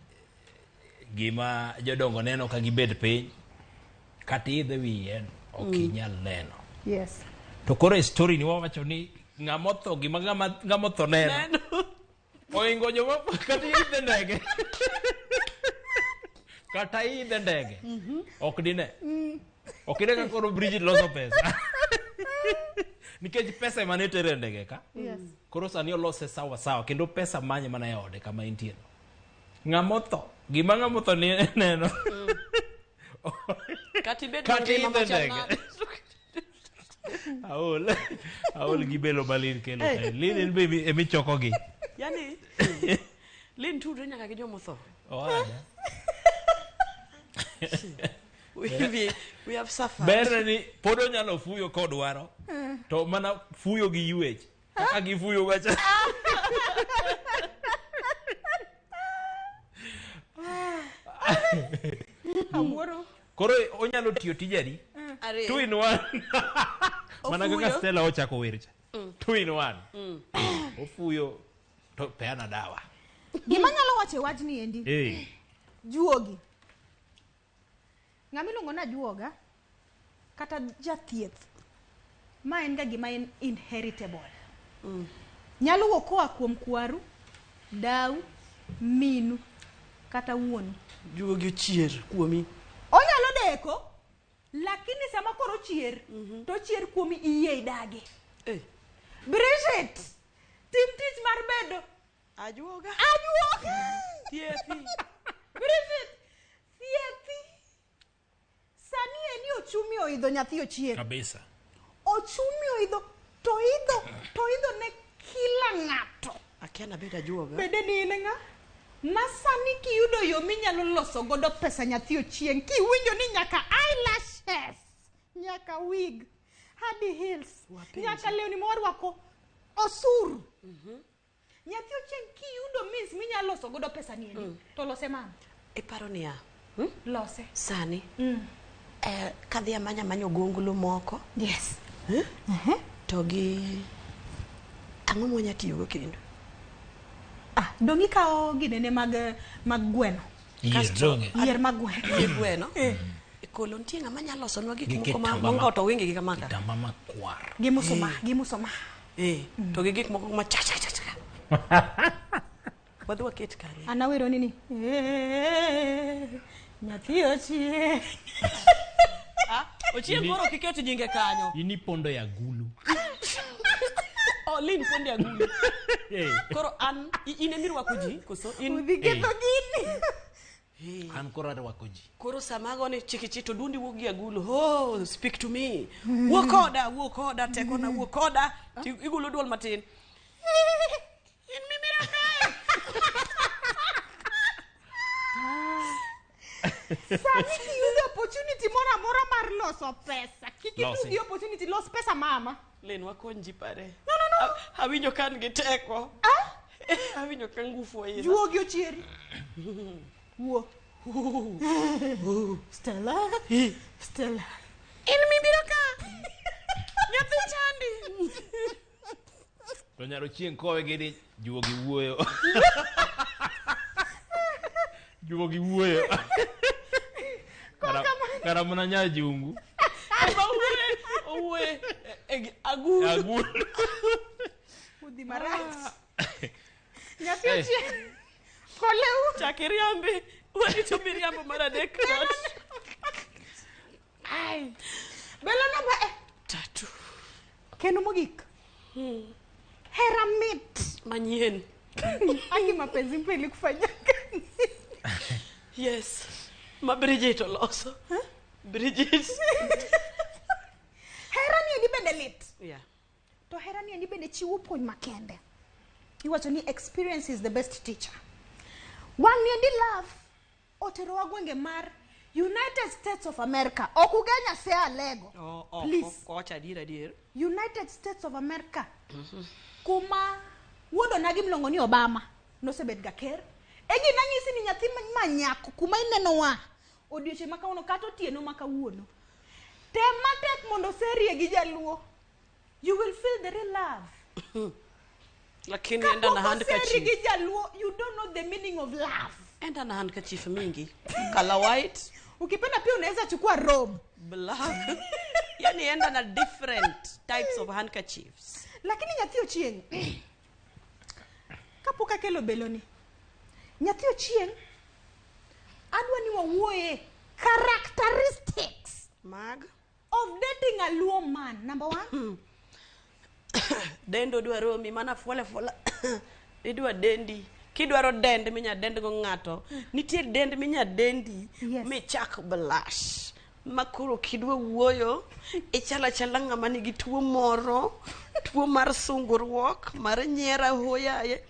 gima jodongo neno ka gibet piny kata iidho e wi yien ok inyal neno. Yes. To koro e story ni wawacho ni ng'ama otho gima ng'ama otho neno. Oingo joma kata iidhe ndege. Kata iidhe ndege. Ok dine. Ok ine ka koro Bridget loso pesa. Nikech pesa ema ne tere e ndege ka. Yes. Koro sani olose sawa sawa kendo pesa manye mana e ode kama entie no. Ng'ama otho, gima ng'ama otho ni neno. Kata ibed Kata mangima iidhe machal ndege. nade. Aol. Aol gi belo ma Lin kelo kae. Lin en be emichokogi. Yani, Lin tudre nyaka gi jomotho. Oada. We have suffered. Ber ni pod onyalo fuyo kodwaro. To mana fuyo gi ywech. Kaka gifuyo gacha. Awuoro. Koro onyalo tiyo tijari. Ariyo. 2 in 1. Mana kaka Ofuyo. Stella ochako wer cha. 2 in 1. Ofuyo to peana dawa. Gima nyalo wacho e wachni endi. Eh. Juogi. Ng'ama iluongo ni ajuoga kata jathieth ma en ga gima en inheritable. Nyalo wuok koa kuom kwaru, dau, minu kata wuonu. Juogi ochier kuomi. Onyalo deko lakini sama koro ochier to ochier kuomi iyie idagi. Bridget, tim tich mar bedo ajuoga. Ajuoga. Thiethi. Bridget, thiethi. Sani eni ochumi oidho nyathi ochier. Kabisa. Ochumi oidho to idho to idho ne kila ng'ato. Akia nabed ajuoga. Bende ni in ng'a? Ma sani kiyudo yo minyalo loso godo pesa nyathi ochieng' kiwinjo ni nyaka eyelashes, nyaka wig, hadi heels, nyaka lewni mawarwako osuru. Nyathi ochieng' kiyudo means minyalo loso godo pesa ni endi to lose mama. Iparo niya, Lose. sani kadhi amanya manyo gonglo moko. Yes. To gi ang'o mwanya tiyogo kendo? Ah, dong' ikawo ginene mag gweno. Yier donge. Yier mag gweno. Yier gweno. Kolo nitie ng'ama nyalo losonwa gik Gi moko ma kitamba mongo to wingi gi kamaka. Kitamba makwar. Gi musuma, gi musuma. To gi gik moko ma cha cha cha cha. Wadhi waket kanye? An awero ni ni. Nyathi ochieng'. Ochieng' koro ok iket nyinge kanyo. In ipondo e agulu. Oh, Lin pondo e agulu. Koro an in ema irwako ji koso in Udhi ketho gini. An koro arwako ji. Koro sama agone chikichi to duondi wuok gi agulu. Oh, speak to me. Wuo koda, wuo koda, tekona, wuo koda. To igolo duol matin. In mimira kae. Sani kiyudo opportunity moro amora mar loso pesa. Kik Losi. itugi opportunity, los pesa mama. Lin wakony ji pare. No, no, no. Awinjo ka an gi teko. Awinjo ka ngufu oidha. Juogi ochieri. Wuo. Stella. Stella. In mibiro ka. Nyathi chandi. To nyaro chieng' kowe gi ni juogi wuoyo. Juogi wuoyo. Kara mana nyajungu. Ema owuoye, owuoye e agulu. Agulu. Udhi marach. Nyathi ochieng'. Koleu. Chak iriambi. Warito miriambo mar adek dot. Ai. Belo namba e. 3. Kendo mogik. Hera mit. Manyien. Aki mapenzi mpya ilikufanyia kazi. Yes. Ma Bridget oloso. Bridget. Hera ni endi bende lit. Yeah. To hera ni endi bende chiwo puonj makende. Iwacho ni experience is the best teacher. Wang' ni endi love oterowa gwenge mar United States of America. Ok ugenya se alego. Oh, Please. Kocha adier adier. United States of America. Kuma wuod onagi miluongo ni Obama nosebet ga ker. E gima nyisi ni nyathi ma nyako kuma inenowa odiochieng' ma kawuono kata otieno ma kawuono. Tem matek mondo serie gi jaluo. You will feel the real love. Lakini enda na Kapok oseri handkerchief. gi jaluo, you don't know the meaning of love. Enda na handkerchief mingi. Color white, Ukipenda pia unaweza chukua robe. black. Yani enda na different types of handkerchiefs. Lakini nyathi ochieng'. Kapok akelo beloni. Nyathi ochieng' adwa ni wawuoye characteristics mag of dating a Luo man. Number 1. Dendo dwaro mi mana fuola fuola. Idwa dendi. Kidwaro dend minya dend go ng'ato. Nitie dend minya dendi michak blush. Ma koro kidwa wuoyo ichalo achala ng'ama nigi tuo moro, tuo mar sungruok, mar nyiero ahoyaye.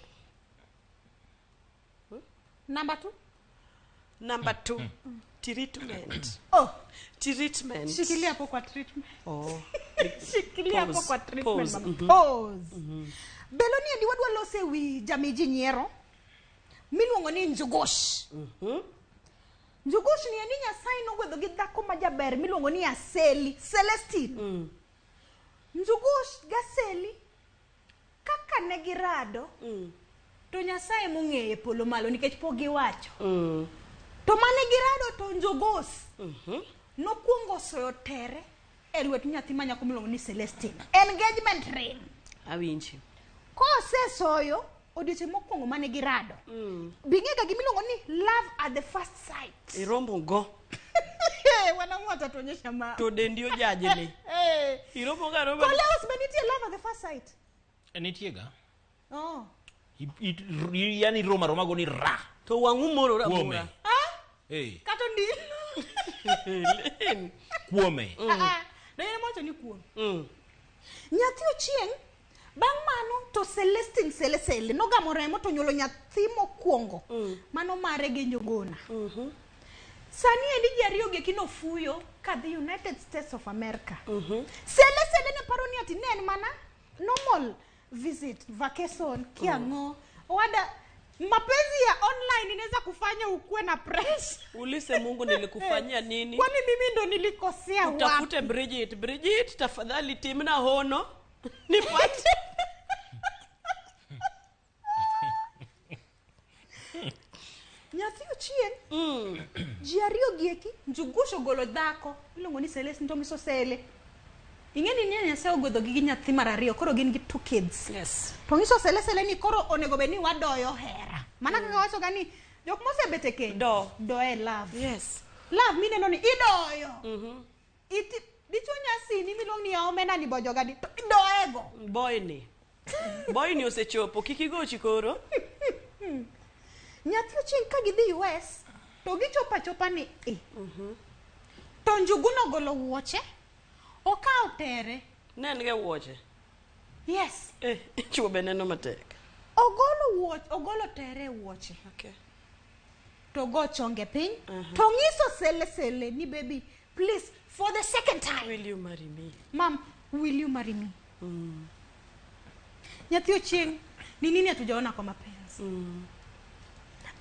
Number 2. Number 2. Treatment. Oh. Treatment. Shikilia hapo kwa treatment. Oh. Shikilia hapo Pause. kwa treatment. Pause. Mama. Mhm. Pause. Beloni endi wadwa lose wi jamiji nyiero miluongo ni Njugush. Njugush ni endi Nyasaye nogwedho gi dhako ma jaber miluongo ni Aseli, Celestine. Njugush gi Aseli kaka ne girado to Nyasaye mong'eyo e polo malo nikech pok giwacho. To mane girado to Njugush nokwongo soyo tere e lwet nyathi ma nyako miluongo ni Celestine. Engagement ring. Awinji. Kosesoyo odiochieng' mokwongo mane girado. Bing'ega gimiluongo ni love at the first sight. Irombo go. Wanaume watatuonyesha ma. To dendi ojajni. Irombo ga rombo. Koleos be nitie love at the first sight. Nitie ga. Oh. Yani roma roma go ni ra. To wang'u morora Kuome. mora. Eh, Kata ndi. kuome. Ah, ah. Donge ne mowacho ni kuom. Nyathi Ochieng bang' mano to Celestine Selesele nogamo remo to nyuolo nyathi mokwongo. Mano mare gi Njuguna. Sani endi ji ariyo gi eki nofuyo kadhi United States of America. Selesele ne paro ni ati ne en mana normal visit, vacation, kiang'o. Owada mapenzi ya online inaweza kufanya ukuwe na pressure. Ulise Mungu nilikufanyia nini? Kwani mimi ndo nilikosea wapi? Utafute Bridget. Bridget, tafadhali timna hono. Nipate. Nyathi Ochieng ji ariyo gi eki Njugush ogolo dhako iluongo ni Celeste Ntomiso Sele. Ing'e ni Nyasaye ogwedhogi gi nyathi mar ariyo koro gin gi two kids. Yes. To nyiso Sele Sele ni koro onego bed ni wadoyo hera. Mana kaka wacho ga ni jok mosebet e keny Do. do e love. Yes. Love mineno ni idoyo. Iti dichuo nyasini miluongo ni omena ni bojoga di to idoyego. Boyni. Boyni osechopo, kik igochi koro. Nyathi Ochieng ka gidhi US to gichopo achopa ni e. To Njuguna ogolo wuoche okawo tere. Ne en ga wuoche. Yes. Eh, chuo be neno matek. Ogolo wuoche, ogolo tere e wuoche. Okay. To go chonge piny. To nyiso Sele Sele ni baby, please for the second time. Will you marry me? Mom, will you marry me? Nyathi Ochieng, ni nini hatujaona kwa mapenzi?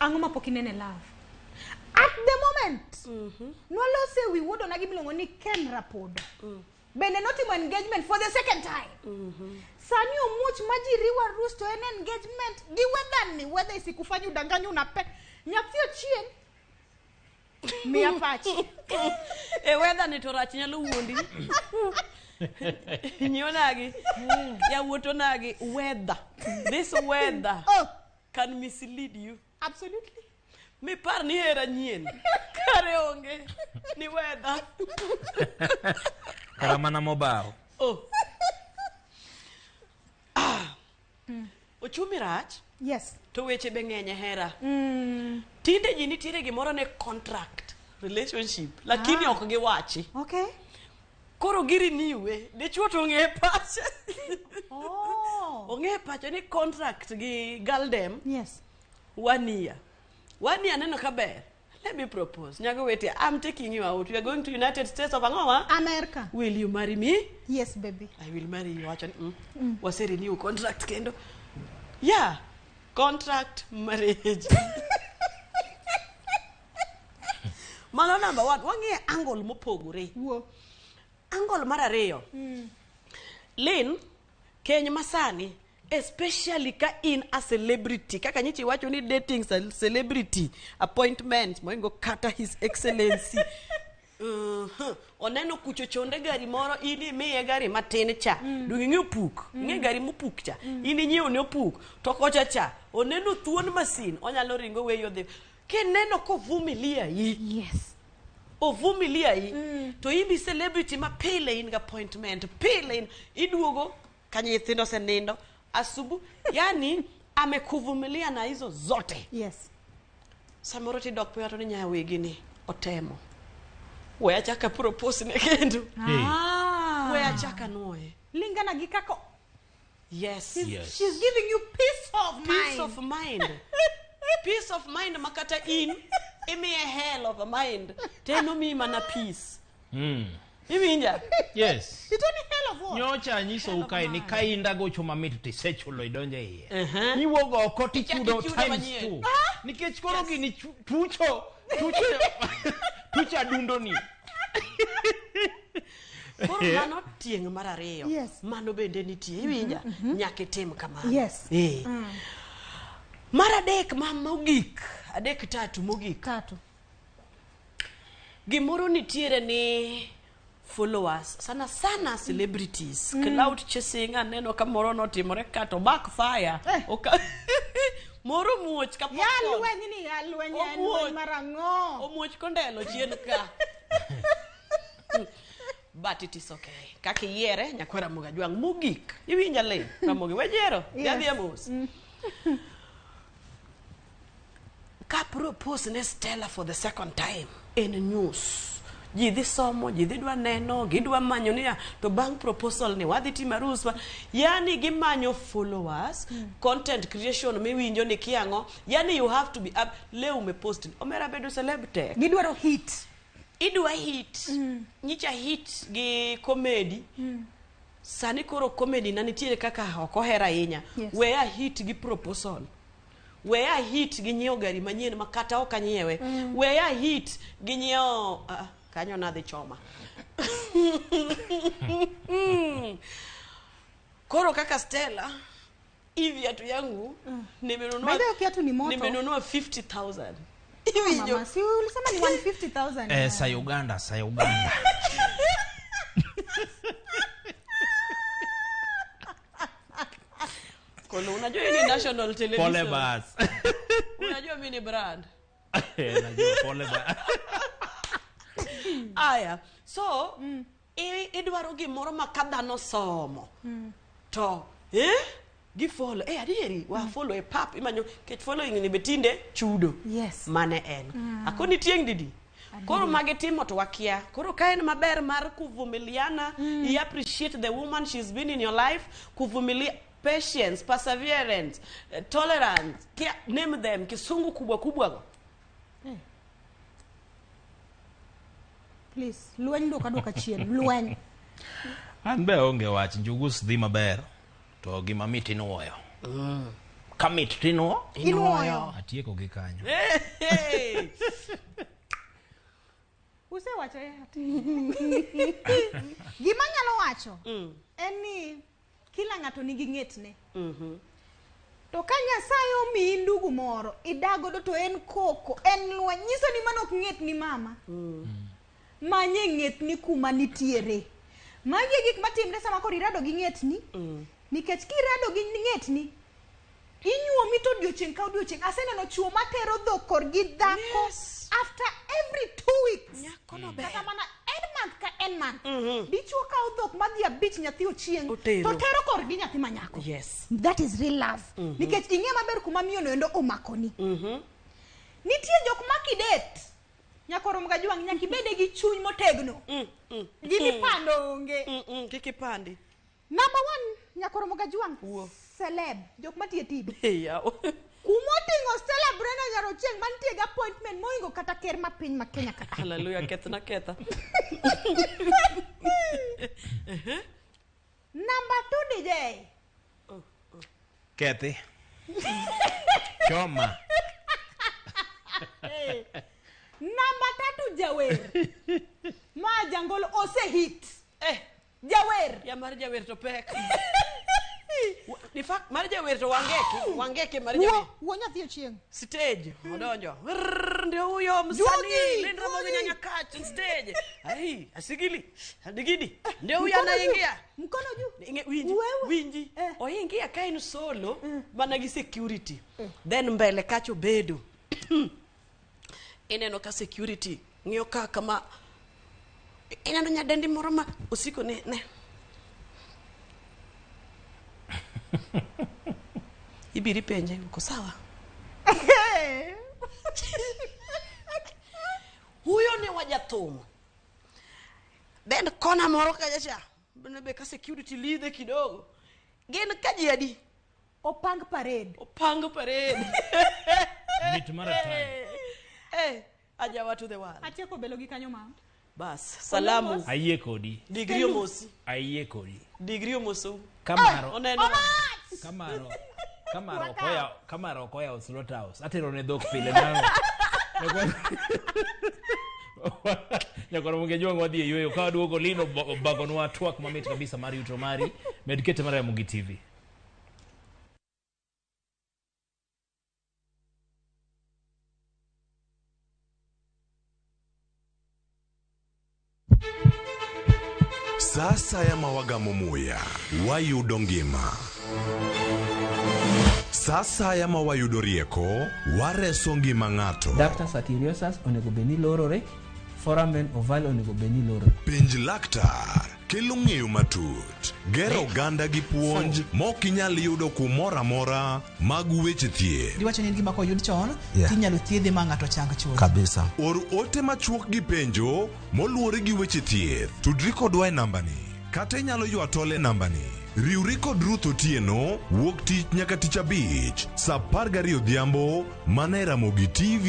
Ang'o mapok inene love? At the moment, nwalose wi wuod onagi miluongo ni Ken Rapodo. Bende notimo engagement for the second time. Sani omuoch ma ji riwo arus to en engagement gi weather ni weather isikufanye udanganye unape. Nyathi Ochieng, miya pachi. E weather ni to rach nyalo wuondi. Nyionagi. Yawuot onagi weather. This weather can mislead you. Absolutely. Mipar ni hera nyien. Kare onge. Ni weather. Kara mana mobao. Oh. Ah. Ochumi rach. Yes. To weche be ng'eny e hera. Tinde ji nitiere gimoro ne contract relationship lakini Ah. ok giwachi. Okay. Koro giriniwe, dichuo to ong'e pache. Oh. Ong'e pache ni contract gi galdem. Yes. 1 year. 1 year neno ka ber. Let me propose. Nyago wete, I'm taking you out. We are going to United States of Ang'owa. America. Will you marry me? Yes, baby. I will marry you. Wacho ni, Wase renew contract kendo. Yeah. Contract marriage. Mano number one. Wang'iye angle mopogore. Wuo. Angle mar ariyo. Lin, keny masani, especially ka in a celebrity, kaka nyichi iwacho ni dating celebrity appointment moingo kata his excellency. Oneno kucho chonde gari moro, in imiye gari matin cha. Dong ing'e opuk, ing'e gari mopuk cha. In inyiewo ne opuk, to kocha cha, oneno thuon masin, onyalo ringo weyo dhi. Kineno kovumilia yi. Yes. Ovumilia yi. To in bi celebrity ma pile in gi appointment, pile in iduogo ka nyithindo osenindo, asubu, yani amekuvumilia na hizo zote. Yes. Samoro tidok piny to ni nyawegi ni otemo. We achaka propose ne kendo. Ah. We achaka nuoye. Lingana gi kaka Yes. She's giving you peace of Peace mind. of mind. Peace of mind makata in imiye hell of a mind. To en omiyi mana peace. Iwinja? Yes. It's only hell of what? Nyocha anyisou kae ni ka inda gocho mamit tisechulo idonjo e iye. Iwuok oko tichudo Ichako ichudo times manyien. two. Nikech koro gini tucho tucho tucho adundoni. Koro mano tieng' mar ariyo. Yes. Mano bende nitie. Iwinja? Nyaka itim kamano. Yes. Eh. Mar adek ma mogik, adek tatu mogik. Tatu. Gimoro nitiere ni followers, sana sana celebrities, cloud chasing aneno ka moro notimore ka to backfire. Moro muoch ka Ya popcorn. lweny ni ya lweny en Omuoch. lweny mar ang'o? Omuoch kondelo chien ka. But it is okay. Kaka iyiere nyakwar Ramogi Ajwang' mogik. Iwinja le Ramogi wejiero. Yes. Yadhi e mos. Ka propose ne Stella for the second time en news. Ji dhi somo, ji dhi dwa neno, gidwa manyo niya, to bang' proposal ni wadhi timo arus. Yani gimanyo followers, content creation miwinjo ni kiang'o. Yani you have to be up. Leo umepost. Omera bedo celeb tek. Gidwaro hit. Idwa hit. Nyicha hit gi comedy. Sani koro comedy na nitiere kaka ok oher ahinya. Yes. Weya hit gi proposal. Weya hit gi nyiewo gari manyien ma kata ok anyiewe. Weya hit gi nyiewo kanyo nadhi choma. Koro kaka Stella, hii viatu yangu nimenunua By the way, kiatu ni moto. nimenunua 50,000. Mama, si ulisema ni 150,000. Eh, sa Uganda, sa Uganda. Kolo, unajua hii ni national television. Pole bas. Unajua mimi ni brand. Eh, najua pole bas. Aya, so idwaro gimoro ma ka dhano somo to gifollow adieri wa follow e pap imanyo kech following ni betinde chudo. Yes. Mane en. Akoni tieng' didi. Koro magitimo to wakia. Koro ka en maber mar kuvumiliana, i appreciate the woman she's been in your life, kuvumilia, patience, perseverance, tolerance, kia, name them, kisungu kubwa kubwa go. Please, lweny duoka duoka chien, lweny. An be onge wach, njugus dhi maber to gima mit inuoyo. Ka mit tinuo? Inuoyo. Atieko gi kanyo. Hey! Usewacho eh? Gima anyalo wacho en ni kila ng'ato nigi ng'etne. To ka Nyasaye omiyi ndugu moro, idag godo to en koko, en lweny, nyiso ni mano ok ng'etni mama. Manye ng'etni kuma nitiere. Magi e gik matimre sama koro irado gi ng'etni. Nikech kirado gi ng'etni, inyuomi to odiochieng' ka odiochieng'. Aseneno chuo matero dhok korgi dhako after every 2 weeks. Kata mana en month ka en month. Dichuo kawo dhok madhi abich nyathi ochieng' Otero. to tero korgi nyathi manyako. Yes. That is real love. Nikech ing'e maber kuma miyo no endo omakoni. Nitie jok ma kidet nyakoro mgajwang' nyaka ibede gi chuny motegno. Gimipando onge. Kik ipandi. Number 1 nyakoro mgajwang' celeb jok matiyo e TV. Yaw. Kumoting'o Stella Brenda Nyarochieng' mantie gi appointment moingo kata ker ma piny ma Kenya ka. Hallelujah, kethna ketha. Number 2 DJ. Kethi. Choma. Number 3 jawer. Ma jangolo ose hit. Jawer. Ya mar jawer to pek. In fact, mar jawer to wangeke, wangeke mar jawer. Wuo nyathi ochieng'. Stage, odonjo. Rrrr, Ndio huyo msanii Juogi, Linda Ramogi juogi. Nyanyakach on stage. Ai, asigili. Adigidi. Ndio huyo Mkono juu, anaingia. Mkono juu. Inge, winji, winji. Oingia ka en solo mana gi security. Then mbele kacho bedo. Ineno ka security ng'iyo ka kama ineno nyadendi moro ma osiko ne ne. Ibiri penje uko sawa? Huyo ni wajathum. Then kona moro kacha cha be ka security lidhe kidogo. Gin ka ji adi? Opang parade. Opang parade. Mit mar atari. Ajawa to the world. Atieko belo gi kanyo ma. Bas, salamu. Ayie kodi. Digri omosi. Ayie kodi. Digri omosou. Kamaro. Oneno. Kamaro. Kamaro koya, kamaro koya slaughterhouse. Atero ne dhok pile nang'o. Nyakoro Ramogi wadhi e yweyo ka waduogo Lino obagonwa twak mamit kabisa mar yuto mari. Med kete mar Ramogi TV. Sa asaya ma wagamo muya, wayudo ngima. Sa asaya ma wayudo rieko, wareso ngima ng'ato. Ductus arteriosus onego bed ni lorore, foramen ovale onego bed ni lorore. Penj laktar Kelo ng'eyo matut, gero oganda gi puonj mok inyal yudo kumoro amora mag weche thieth. Giwacho ni en gima koyud chon Yeah. tinyalo thiedhe ma ng'ato chang chuth. Kabisa. Or ote machuok gi penjo moluwore gi weche thieth. Tudri kodwa e nambani kata inyalo ywa tol e nambani. Riwri kod Ruth Otieno wuok tich nyaka tich abich saa 12 odhiambo mana e Ramogi TV.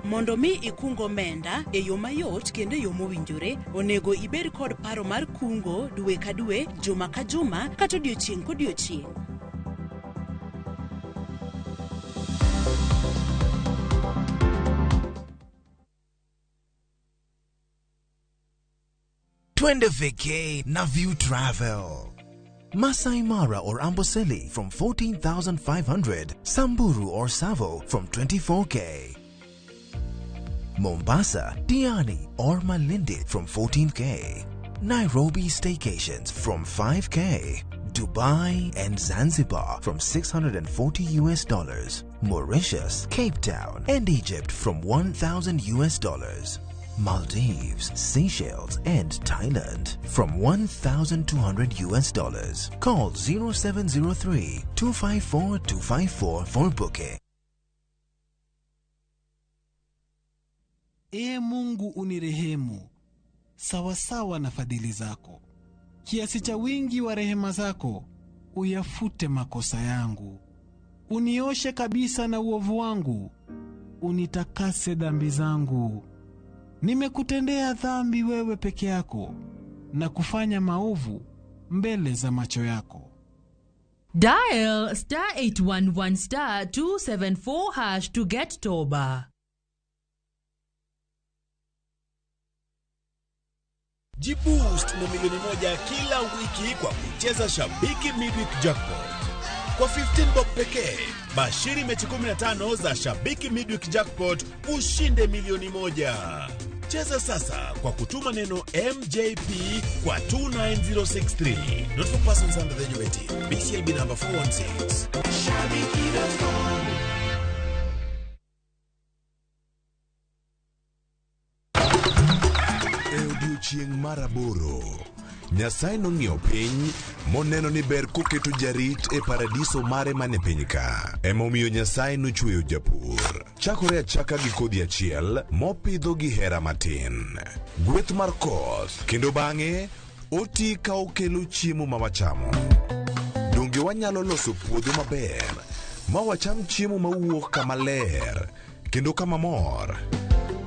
Mondo mi ikung omenda e yo mayot kendo e yo mowinjore, onego ibed kod paro mar kungo dwe ka dwe, juma ka juma, kata odiochieng' kodiochieng'. Twende vacay na View Travel. Masai Mara or Amboseli from 14,500, Samburu or Savo from 24K. Mombasa, Diani or Malindi from 14K. Nairobi staycations from 5K. Dubai and Zanzibar from 640 US dollars. Mauritius, Cape Town and Egypt from 1000 US dollars. Maldives, Seychelles and Thailand from 1200 US dollars. Call 0703 254 254 for booking. Ee Mungu unirehemu sawasawa na fadhili zako, kiasi cha wingi wa rehema zako uyafute makosa yangu. Unioshe kabisa na uovu wangu, unitakase dhambi zangu. Nimekutendea dhambi wewe peke yako, na kufanya maovu mbele za macho yako. Dial star 811 star 274 hash to get Toba. Jiboost na milioni moja kila wiki kwa kucheza Shabiki Midweek Jackpot. Kwa 15 bob pekee, bashiri mechi 15 za Shabiki Midweek Jackpot ushinde milioni moja. Cheza sasa kwa kutuma neno MJP kwa 29063. Not for persons under the age of 18. BCLB number 416. Shabiki.com. E odiechieng' mar aboro, Nyasaye nong'iyo piny moneno ni ber koketo jarit e paradiso mare mane piny ka. Emomiyo Nyasaye nochweyo japur. Chakore achaka gi kodhi achiel mopidho gi hera matin. Gweth mar koth kendo bang'e oti ka okelo chiemo ma wachamo. Donge wanyalo loso puodho maber ma wacham chiemo mawuok kama ler kendo kama mor?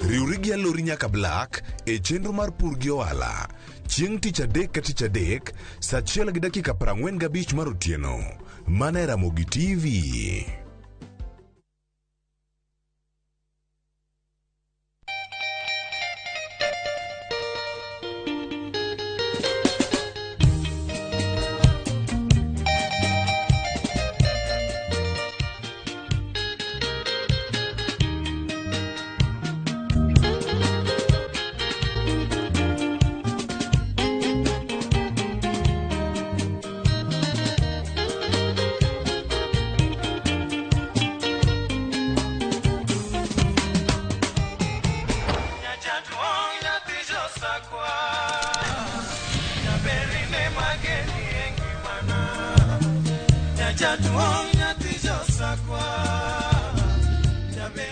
Riwri gi Alori nyaka Black e chenro mar pur gi ohala chieng' tich adek ka tich adek saa achiel gi dakika 45 mar otieno mana e Ramogi TV.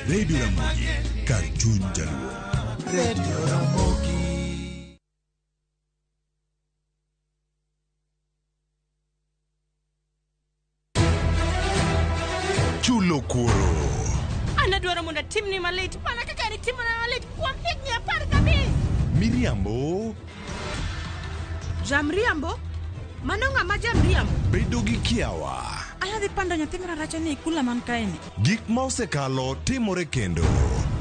Radio Ramogi, kar chuny jaluo. Radio Ramogi. Chulo kuoro. An adwaro mondo atimni malit mana kaka nitimona malit kuom higni 15. Miriambo Jamriambo? Mano ng'ama jamriambo? bedo gi kiawa. Anadhi pando nyathi mararacha ni e kula man kaeni. Gik ma osekalo timore kendo.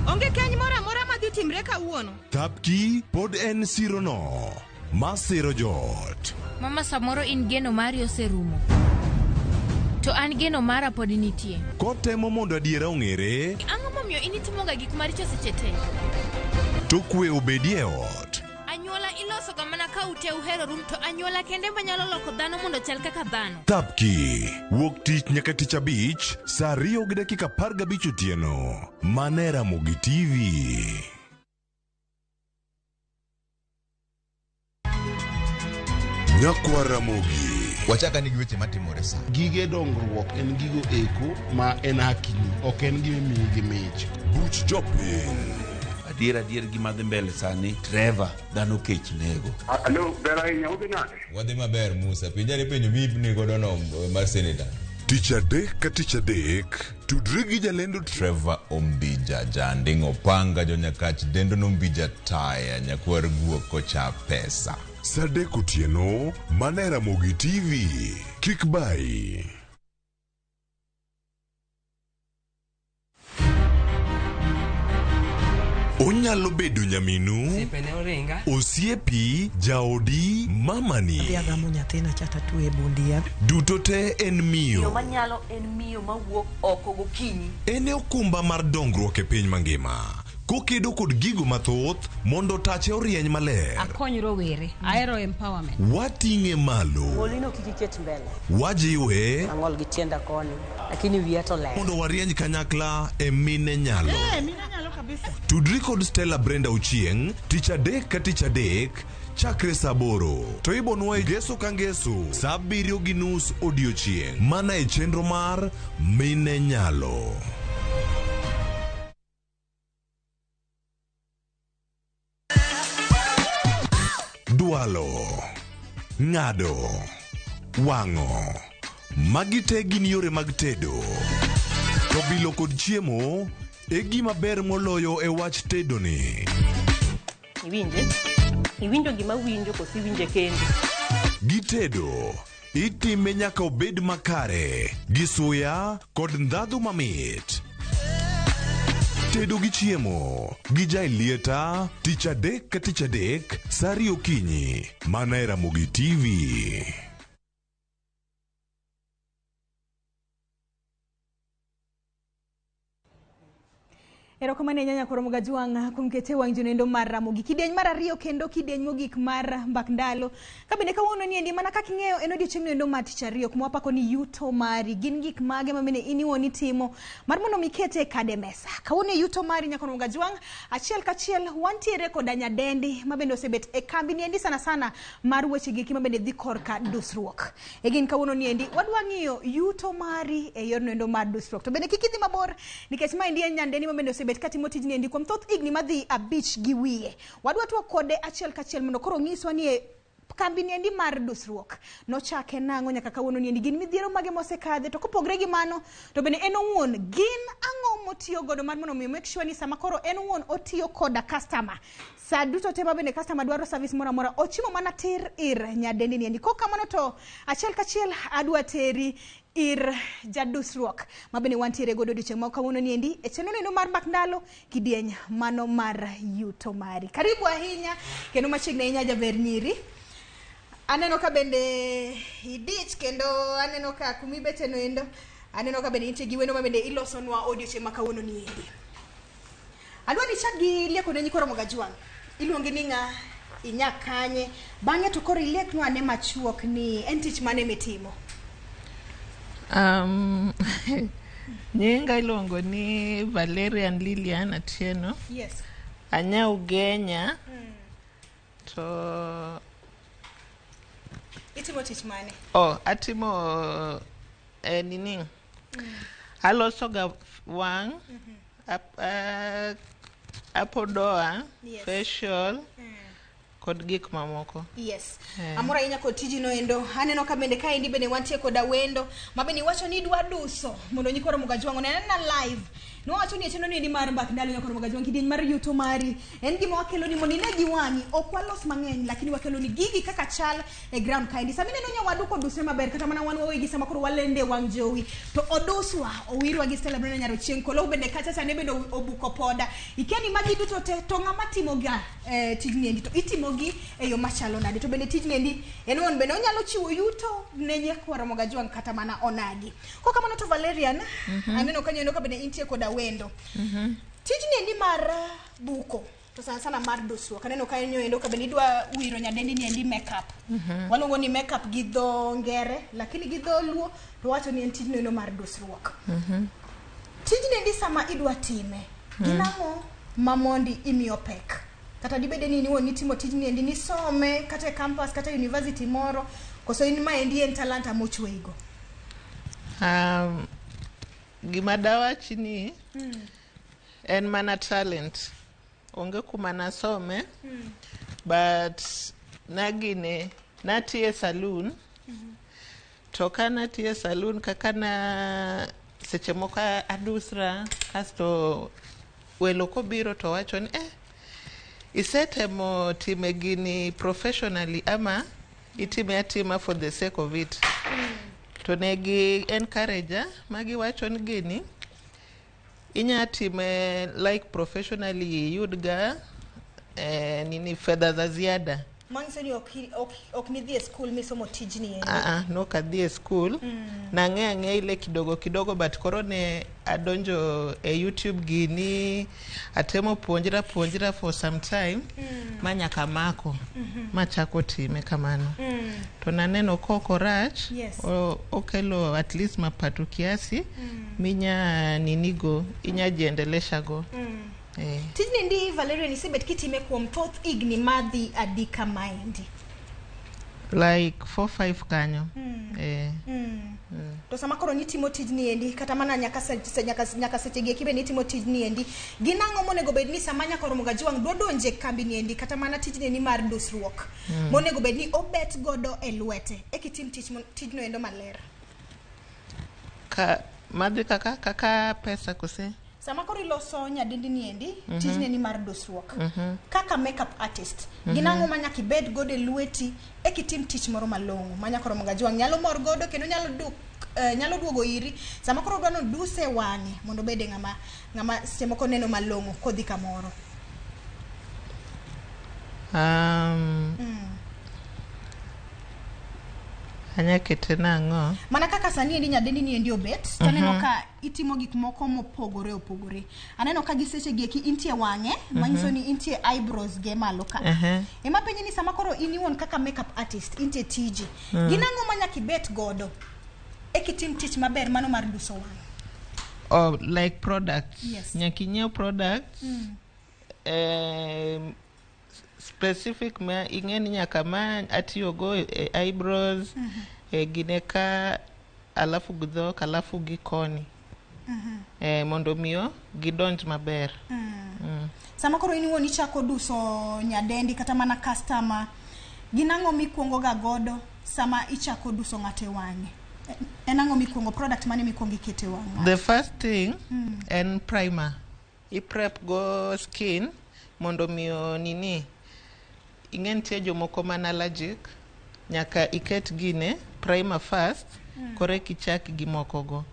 Onge keny moro amora madhi timre kawuono. Thapki pod en sirono ma siro joot. Mama samoro in geno mari oserumo. To an geno mara pod nitie. Kotemo mondo adiera ong'ere, Ang'o momiyo in itimoga gik maricho seche te? to kwe obedie e ot. Anyuola ilo Uloso ga mana ka ute uheroru to anyuola kende manyalo loko dhano mondo chal kaka dhano. Thapki wuok tich nyaka tich abich saa 2:15 otieno mana e Ramogi TV. Nyakwar Ramogi. Wachaka ni gi weche matimore sa. Gige dongruok en gigo eko ma en hakini, ok en gima imiyi gi mich. Buch jopiny. Adier adier gima dhi mbele sani, Trevor, dhano kech nego. Alo, ber ahinya, udhi nade? Wadhi maber Musa, penjane penjo mi godo no mar senator. Tich adek ka tich adek, tudri gi jalendo Trevor Ombija, Janding Opanga, Jonyakach, Dendo Nombija Taya, Nyakwar Guok kocha pesa. Saa 3 otieno, mana e Ramogi TV. Kik bayi. Onyalo bedo nyaminu, osiepi, jaodi, mamani. Adhi agamo nyathina cha tatwe e bundia. Duto te en Miyo miyo. manyalo en miyo mawuok oko gokinyi. En e okumba mar dongruok e piny mangima. Kokedo kod gigo mathoth mondo tache orieny maler. Akony rowere, ahero empowerment. Wating'e malo. Ng'olino kik iket mbele. Wajiwe Ang'ol gi tienda koni, lakini wiya to ler. mondo warieny kanyakla e mine nyalo. Mine nyalo kabisa. Tudri kod Stella Brenda Ochieng' tich adek ka tich adek chakre saa 8 to ibonwa e ngeso ka ngeso saa 7:30 odiochieng' mana e chenro mar Mine Nyalo. Dwalo, ng'ado, wang'o, magi te gin yore mag tedo. To bilo kod chiemo e gima ber moloyo e wach tedo ni. Iwinje? Iwinjo gima winjo koso iwinje kendi? Gitedo, itime nyaka obed makare, gi suya kod ndhadhu mamit. Tedo gi chiemo, gi jaelieta, tich adek ka tich adek, saa 2 okinyi, mana e Ramogi TV. Erokamano ahinya Nyakwar Mogajwang' kuom kete wang' jonoendo mar Ramogi. Kidieny mar ariyo kendo kidieny mogik mar mbak ndalo. Ka bende kawuono ni endi mana kaka ing'eyo en odiochieng' noendo mar tich ariyo kuma wapako ni yuto mari. Gin gik mage ma bende in iwuon itimo mar mondo mi ikete e kade mesa. Kawuono e yuto mari Nyakwar Mogajwang' achiel kachiel wantiere koda nyadendi ma bende osebet e kambi ni endi sana sana mar weche giki ma bende dhi korka dusruok. E gin kawuono ni endi wadwa ng'iyo yuto mari e yor noendo mar dusruok. To bende kik idhi mabor nikech ma endi en nyadendi ma bende osebet katimo tijni endi kuom thoth higni madhi 5 gi wiye. Wadwa twak kode achiel kachiel mondo koro onyiswa ni e kambi ni endi mar dusruok nochake nang'o nyaka kawuono ni endi gin midhiero mage mosekadhe to kopogre gi mano to bende en owuon gin ang'o motiyo godo mar mondo mi make sure ni sama koro en owuon otiyo koda customer sa duto te ma bende customer dwaro service moro amora ochimo mana tir ir nyadendi ni endi. Kok kamano to achiel kachiel adwa teri ir jadusruok ma bende wantiere godo odiochieng' ma kawuono ni endi e chenro neno mar mbak ndalo kidieny mano mar yuto mari. Karibu ahinya kendo machiegni ahinya jaber nyiri. Aneno ka bende idich kendo aneno ka kumibete noendo aneno ka bende nitie gi wendo ma bende ilosonwa odiochieng' ma kawuono ni endi. Adwa ni ichak gi lieko ne nyikwa Ramogi Iluongi ni ng'a, inya kanye, bang'e to koro ilieknwa ane machuok ni en tich mane mitimo. Nyinga iluongo ni Valerian Lilian Atieno. Yes. Anya Ugenya. To itimo tich mane? Oh, atimo nini? Aloso ga wang', apodoa, Yes. facial, kod gik mamoko. Yes. Amor ahinya kod tiji noendo. Aneno ka bende kaendi bende wantie koda wendo ma bende iwacho ni idwa duso mondo nyikwa Ramogi Ajwang' onena live. Nowacho ni e chenro ni endi mar mbak ndalo Nyakwar Ramogi Ajwang' kidieny mar yuto mari en gima wakelo ni mondo ine gi wang'i. Ok walos mang'eny lakini wakelo ni gigi kaka chal e ground kaendi. Sama ineno nyawadu kodusre maber kata mana wan wawegi sama koro walende e wang' jowi to oduswa owirwa gi Stella Brenda Nyarochieng' Kolou bende kacha cha ne bende obuko poda. Ikia ni magi duto te to ng'ama timoga tijni endi to itimogi e yo machalo nade to bende tijni endi en owuon bende onyalo chiwo yuto ne Nyakwar Ramogi Ajwang' kata mana onagi. Kok kamano to Valerian, aneno kanyo endo ka bende intie koda wendo. Tijni endi mar buko. To sana sana mar dusruok. Aneno ka en ka bende idwa wiro nyadendi ni endi makeup. Waluongo ni makeup gi dho ngere, lakini gi dho luo to wacho ni en tijno endo mar dusruok. Tijni endi sama idwa time, gin ang'o ma mondi imiyo pek? Kata dibede ni in itimo tijni endi nisome kata e campus kata e university moro, koso in ma endi en talanta mochweyigo? Gima dawachi ni en mana talent. Onge kuma nasome, but nagine natiye saloon. To ka natiye saloon, kaka na seche moko adusra, kasto welo kobiro to wacho ni isetemo time gini professionally ama itime atima for the sake of it? To negi encourage magiwacho ni gini inya time like professionally, iyud ga nini, fedha za ziada. Manyiso ni ok nidhi e school misomo tijni endi? Nok adhi e school. Nang'e ang'e ile kidogo kidogo, but koro ne adonjo e YouTube gini, atemo puonjra for some time ma nyaka mako machako time kamano. To naneno kok orach. Okelo at least mapato kiasi minya ninigo, inya jiendelesha go. Tijni ndi, Valeria, nisebet kitime kuom thoth higni madhi adi kamaendi? Like 4-5 kanyo. To sama koro nitimo tijni endi, kata mana nyaka seche gi eki bende itimo tijni endi, gin ang'o monego bed ni sama nyaka oromo gajuang' dwa donje kambi ni endi, kata mana tijni endi mar dusruok, monego bed ni obet godo e lwete eka itim tijno endo maler? Ka madhi kaka pesa kose? Sama koro iloso nyadendi ni endi, tijni endi mar dusruok, kaka makeup artist, gin ang'o ma nyaka ibed godo e lweti eka itim tich moro malong'o ma nyaka oromo gajuang' nyalo mor godo kendo nyalo duogo iri sama koro odwa noduse wang'e mondo obede ng'ama seche moko neno malong'o kodhi kamoro? Anya kete nang'o? Mana kaka sani endi nyadendi ni endi obet, to aneno ka itimo gik moko mopogore opogore. Aneno ka gi seche gi eki intie wang'e, manyiso ni intie eyebrows ge malo ka. Ema penji ni sama koro in iwuon kaka makeup artist intie tiji, gin ang'o ma nyaka ibet godo eka itim tich maber mano mar duso wang'? Oh, like products. Yes. Nyaka inyiew products. Specific ma ing'e ni nyaka ma atiyogo e eyebrows, e gine ka, alafu gi dhok, alafu gi koni. Mondo miyo gidonj maber. Sama koro in iwuon ichako duso nyadendi kata mana customer, gin ang'o mikuongo ga godo sama ichako duso ng'ato e wang'e? En ang'o mikuongo, product mane mikuongo ikete wang' ng'ato? The first thing en primer. I prep go skin mondo miyo nini, ing'e nitie jomoko man allergic, nyaka iket gine primer first, koro eka ichak gi moko go.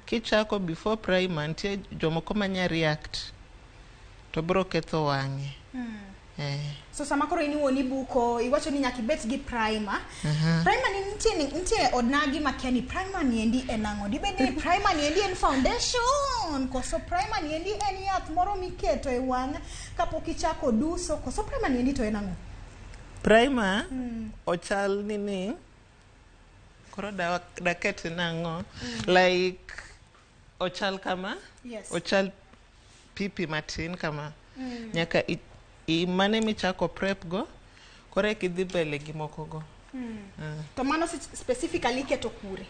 Kichako before primer, nitie jomoko manya react to bro ketho wang'e. So sama koro in iwuon ibuko, iwacho ni nyaka ibet gi primer. Primer ni nitie odnagi makia ni primer ni endi en ang'o? Dibed ni primer ni endi en foundation, koso primer ni endi en yath moro miketo e wang' kapok ichako duso, koso primer ni endi to en ang'o? Primer ochal nini? Koro daket nang'o? Like ochal kama? Yes. Ochal pipi matin kama. Nyaka mane michako prep go, koro eka idhi mbele gi moko go. To mano specifically iketo kure?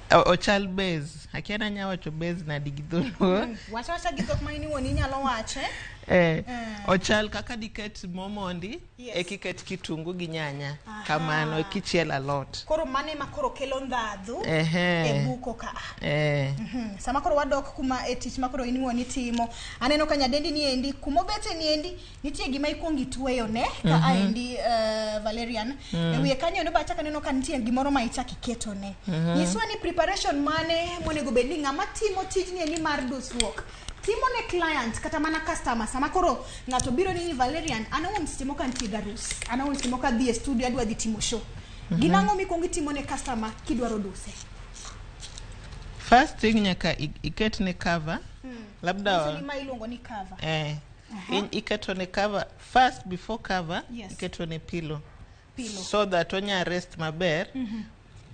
Ochal base. Akia nanya wacho base nadi gi dholuo. Wacha wacha gi dhok ma in iwuon inyalo wache. Ochal kaka diket mo mondi, eka iket kitungu gi nyanya. Kamano kichielo alot. Koro mane ma koro kelo ndhadhu e buko ka. Sama koro wadok kuma e tich ma koro in iwuon itimo, aneno ka nyadendi ni endi kumobete ni endi nitie gima ikuongo itweyo ne ka aendi Valerian. E wiye kanyo endo bachaka aneno ka nitie gimoro ma ichako iketo ne. Nyiswa ni preparation mane monego bed ni ng'ama timo tijni endi mar dusruok timo ne client kata mana customer. Sama koro ng'ato biro ni Valerian, an awuon seche moko antie garus, an awuon seche moko adhi e studio adwa dhi timo show. Gin ang'o mikuongo itimo ne customer kidwaro duse? First thing nyaka iket ne cover. Labda ma iluongo ni cover. Iketo ne cover first before cover. Iketo ne pillow. Pillow. So that onya rest maber.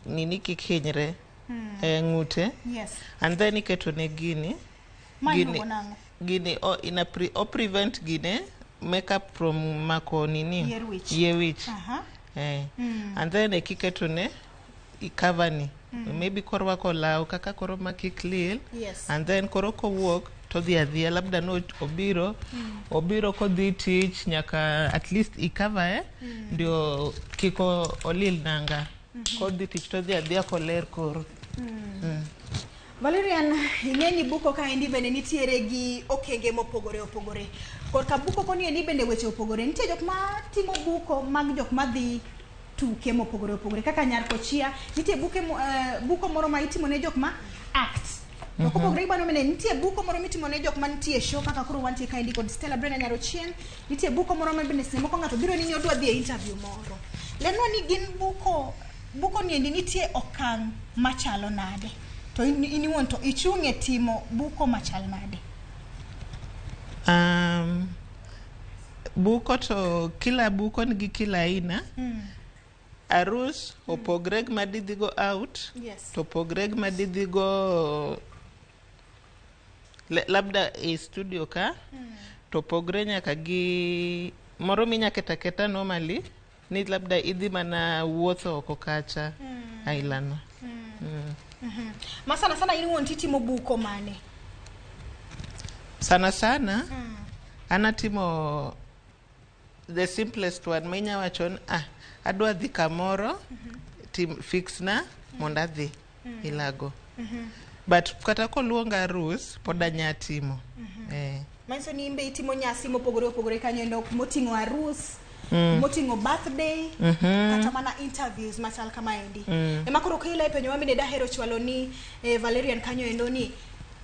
Nini kik hinyre ng'ute. And then iketo ne gini. Ma Gini, iluongo nang'o? gini o, ina pre, o prevent gine makeup from mako nini Yier wich. Yie wich. And then ekiketo ne cover ni. Maybe korwako law kaka koro ma kik lil. And then koro kowuok to dhi adhiya labda no obiro obiro kodhi tich nyaka at least i-cover ndio kik olil nanga. Kodhi tich to dhi adhiya koler koro. Valerian, ing'e ni buko kaendi bende nitiere gi okenge mopogore opogore. Korka buko koni endi bende weche opogore. Nitie jok ma timo buko mag jok madhi tuke mopogore opogore kaka nyar kochia. Nitie buko moro ma itimo ne jok ma act. To kopogore gi mano bende nitie buko moro mitimo ne jok mantie e show kaka koro wantie kaendi kod Stella Brenda Nyarochieng. Nitie buko moro ma bende seche moko ng'ato biro ni odwa dhi e interview moro. Lernwa ni gin buko ni endi nitie okang' machalo nade? To in iwuon to ichung' e timo buko machal nade? Buko to kila buko nigi kila aina. Arus opogre gi madidhi go out. To opogre gi madidhi go labda e studio ka. To opogre nyaka gi moro minya keta keta normally ni labda idhi mana wuotho oko kacha ailano. Ma sana sana in iwuon titimo buko mane? Sana sana anatimo the simplest one minya wacho ni adwa dhi kamoro tim fix na mondo adhi ilago. But kata koluonga arus pod anya timo. Manyiso ni imbe itimo nyasi mopogore opogore kanyo endo moting'o arus, moting'o birthday, kata mana interviews machal kamaendi. Ema koro kila ipenjo ma bende dahero chwalo ni Valerian kanyo endo ni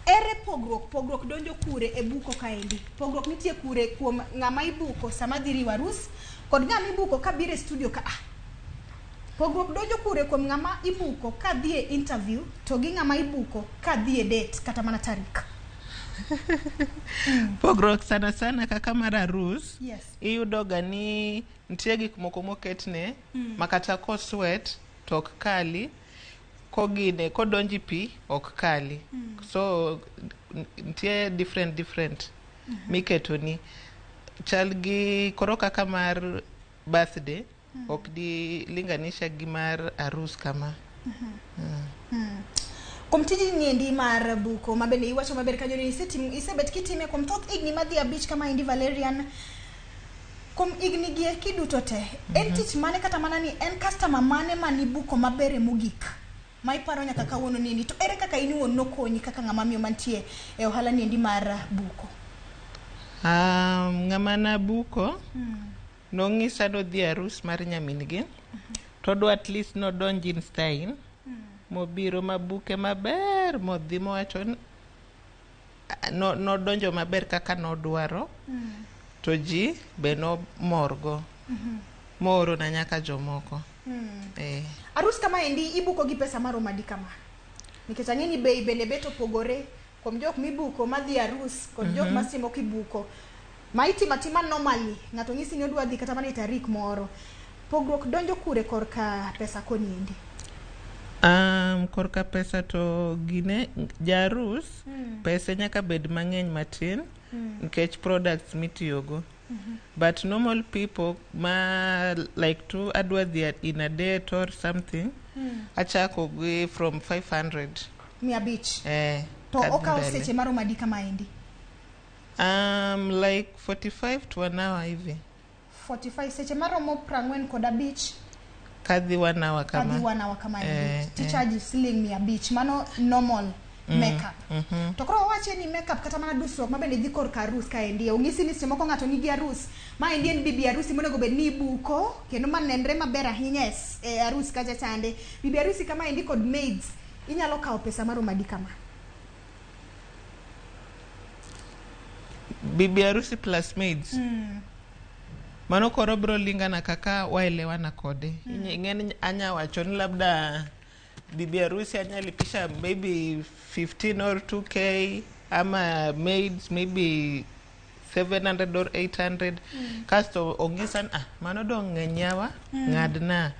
ere pogruok donjo kure e buko kaendi? Pogruok nitie kure kuom ng'ama ibuko sama dhi riwo arus kod ng'ama ibuko kabiro e studio ka Pogruok donjo kure kuom ng'ama ibuko ka dhi e interview to gi ng'ama ibuko ka dhi e date kata mana tarik? Pogruok sana sana kaka mar arus. Iyudo ga ni nitie gik moko moketne ma kata koswet to ok kali, kogine kodonji pi ok kali. So nitie different miketoni. Chal gi koro kaka mar birthday ok di linganisha gi mar arus kama. Kuom tijni niendi mar buko ma bende iwacho maber kanyo ni isebet kitime kuom thoth higni madhi 5 kama endi Valerian. Kuom higni gi eki duto te, en tich mane kata mana ni en customer mane manibuko mabere mogik ma iparo nyaka kawuono niendi, to ere kaka in iwuon nokonyi kaka ng'ama miyo mantie e ohala niendi mar buko? Ng'ama nabuko nong'isa nodhi arus mar nyamin gi to odwa at least nodonj in style mobiro mabuke maber modhi mowacho ni nodonjo maber kaka nodwaro to ji be nomorgo moorona nyaka jomoko. Arus kama endi ibuko gi pesa maromo adi kama? Nikech ang'e ni bei bende bet opogore kuom jok mibuko madhi arus kod jok ma seche moko ibuko ma itimo atima normally, ng'ato ng'isi ni odwa dhi kata mana e tarik moro. Pogruok donjo kure korka pesa koni endi? Korka pesa to gine jarus pesa nyaka bed mang'eny matin nikech products mitiyogo. But normal people ma like to adwa dhi in a date or something achako gi from 500. 500. To okawo seche maromo adi kama endi? Like 45 to 1 hour hivi. 45 seche maromo 45. Kadhi 1 hour kama. Kadhi 1 hour kama endi. Ticharge siling 500 mano normal makeup. To koro wawache ni makeup kata mana dusruok mabende dhi korka arus kaendi. Ong'isi ni seche moko ng'ato nigi arus, ma endi en bibi arusi monego bed ni ibuko kendo manenre maber ahinya e arus kacha chande. Bibi arusi kama endi kod maids inyalo kawo pesa maromo adi kama? Bibi arusi plus maids. Mano koro bro lingana kaka waelewana kode. Ing'eni anya wacho ni labda bibi harusi anyalipisha maybe 15 or 2K ama maids maybe 700 or 800. Kasto ong'isa ni, ah, mano dong' ng'eny yawa. Ng'adna.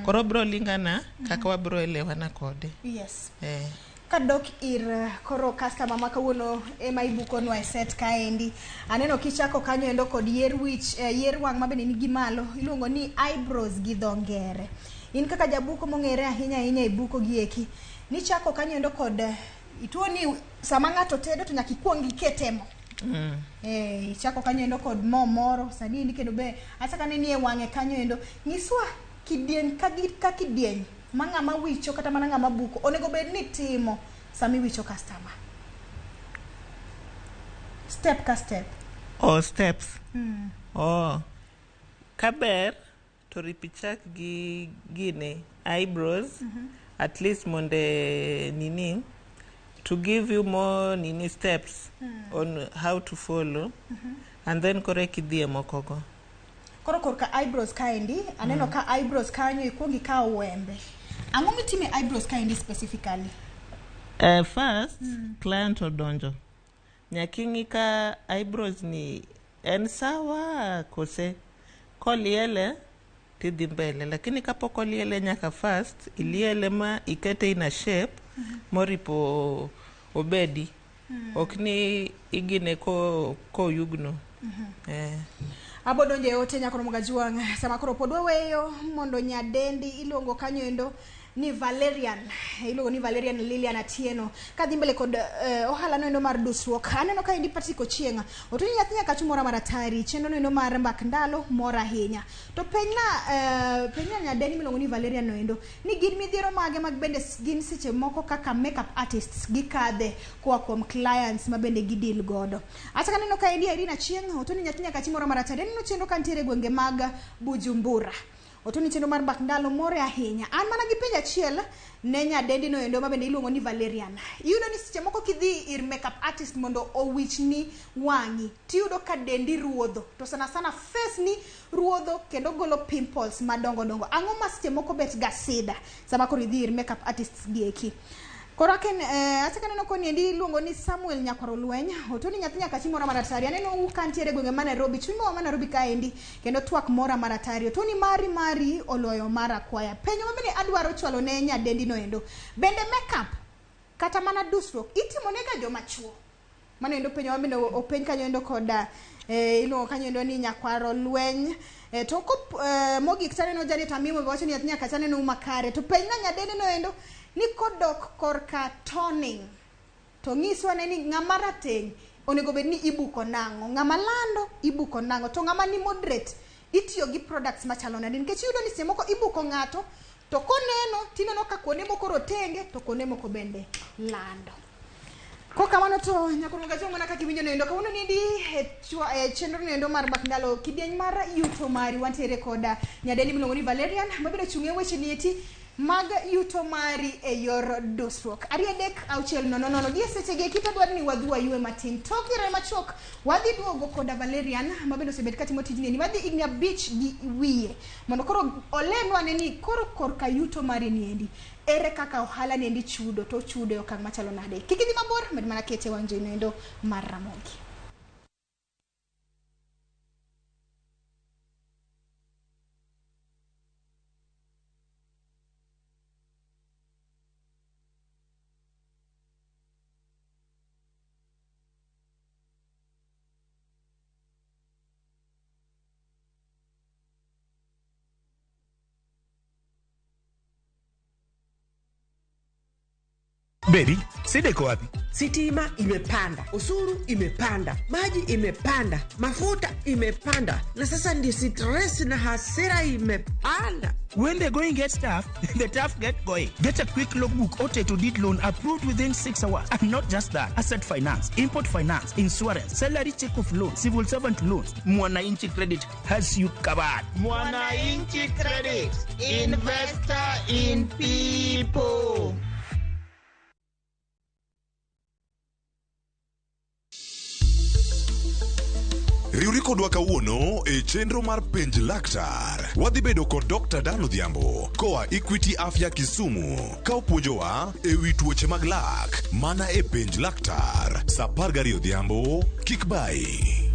Koro bro lingana kaka wabro elewana kode. Yes. Eh. Kadok ir koro customer ma kawuono ema ibukonwa e set kaendi, aneno kichako kanyo endo kod yier wich, yier wang' mabende nigi malo, iluongo ni eyebrows gi dho ngere. In kaka jabuko mong'ere ahinya ahinya e buko gi eki, nichako kanyo endo kod ituo ni sama ng'ato tedo to nyaka ikuong ikete mo. Ichako kanyo endo kod mo moro sani endi kendo be achako aneni e wang'e kanyo endo. Nyiswa kidieny ka kidieny ma ng'ama wicho kata mana ng'ama buko onego bed ni timo sama iwicho customer. Step ka step. Oh, steps. Oh. Kaber to ripichak gi gine eyebrows. At least monde nini to give you more nini steps on how to follow. And then koro kidhi e mokogo. Koro korka eyebrows kaendi, aneno ka eyebrows kanyo ikuong ikawo wembe. Ang'o mitime eyebrows kaendi specifically? First, client odonjo. Nyaka ing'i ka eyebrows ni en sawa kose koliele tidhi mbele, lakini kapok oliele nyaka first iliele ma ikete in a shape moripo obedi. Ok ni igine ko koyugno. Abo donjo e ote nyakoro Mogajuang' sama koro pod waweyo mondo nyadendi iluongo kanyo endo ni Valerian, iluongo ni Valerian Lilian Atieno kadhi mbele kod ohala no endo mar dusruok. Aneno ka endi Patrick Ochieng' otuni nyathi nyaka mora maratari chenro no endo mar mbak ndalo mora ahinya. To penjna nyadendi miluongo ni Valerian no endo ni gin midhiero mage mag bende gin seche moko kaka makeup artists gikadhe koa kuom clients ma bende gidil godo. Achako aneno ka endi Irene Achieng' otuni nyathi nyaka mora maratari aneno chenro kantiere e gwenge mag Bujumbura. Otuni chenro mar mbak ndalo more ahinya. An mana gi penjo achiel ne nyadendi no endo ma bende iluongo ni Valerian. Iyudo ni seche moko kidhi ir makeup artist mondo owichni wang'i, tiyudo ka dendi ruodho, to sana sana face ni ruodho kendo golo pimples madongo dongo. Ang'o ma seche moko bet ga sida sama koro idhi ir makeup artists gi eki? Koro aken achako aneno koni endi iluongo ni Samuel Nyakwaro Lweny. Otoni nyathi nyaka chi mora maratari. Aneno u kantiere gwenge ma Nairobi, chuny ma Nairobi kaendi kendo twak mora maratari. Otoni mari oloyo mara kwaya. Penjo ma bende adwaro chwalo ne nyadendi no endo. Bende makeup kata mana dusruok itimo nega joma chuo? Mano endo penjo ma bende openj kanyo endo koda iluongo kanyo endo ni Nyakwaro Lweny. To kop mogik taneno Janet Amimo wacho ni nyathi nyaka taneno makare. To penj na nyadendi no endo ni kodok korka toning to nyiswa ne ni ng'ama rateng' onego bed ni ibuko nang'o, ng'ama lando ibuko nang'o, to ng'ama ni moderate itiyo gi products machalo nade? Nikech iyudo ni seche moko ibuko ng'ato to koneno tineno ka kuonde moko rotenge to kuonde moko bende lando. Kokamano to nyakoro Mogajuang' mana kaka iwinjo noendo kawuono niendi e chenro noendo mar mbak ndalo kidieny mar yuto mari wantiere koda nyadendi miluongo ni Valerian mabiro chung' e weche nieti mag yuto mari e yor dusruok. 2 3 6 0 0 gi seche gi eki tadwaro ni wadhi waywe matin. Tok yore machuok wadhi duogo koda Valerian mabende osebet katimo tijni ni wadhi higni 5 gi wiye mondo koro olenwa ne ni koro korka yuto mari niendi ere kaka ohala niendi chudo to chudo e okang' machalo nade. Kik idhi mabor, med mana kete wang' jowi noendo mar Ramogi. Baby, sida iko wapi? Sitima imepanda, usuru imepanda, maji imepanda, mafuta imepanda, na sasa ndio stress na hasira imepanda. When the going gets tough, the tough get going. Get a quick logbook or title deed loan approved within 6 hours. And not just that, asset finance, import finance, insurance, salary check of loan, civil servant loans. Mwananchi Credit has you covered. Mwananchi Credit, investor in people. Riwri kodwa kawuono e chenro mar Penj Laktar. Wadhi bedo kod Dr. Dan Odhiambo koa Equity Afya Kisumu ka opuonjowa e wi tuoche mag lak mana e Penj Laktar saa 12 odhiambo. Kik bayi.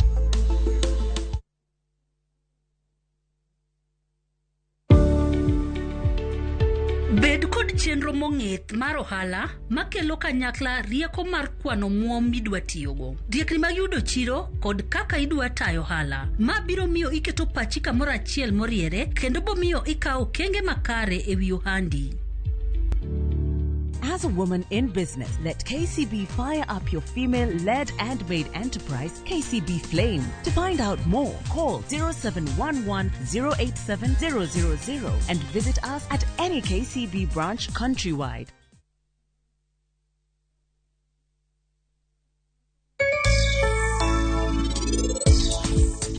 chenro mong'ith mar ohala makelo kanyakla rieko mar kwano omuom midwa tiyogo. Riekni mag yudo chiro kod kaka idwa tayo ohala. Ma biro miyo iketo pachi kamoro achiel moriere kendo bomiyo ikawo okenge makare e wi ohandi. As a woman in business, let KCB fire up your female led and made enterprise, KCB Flame. To find out more, call 0711 087 000 and visit us at any KCB branch countrywide.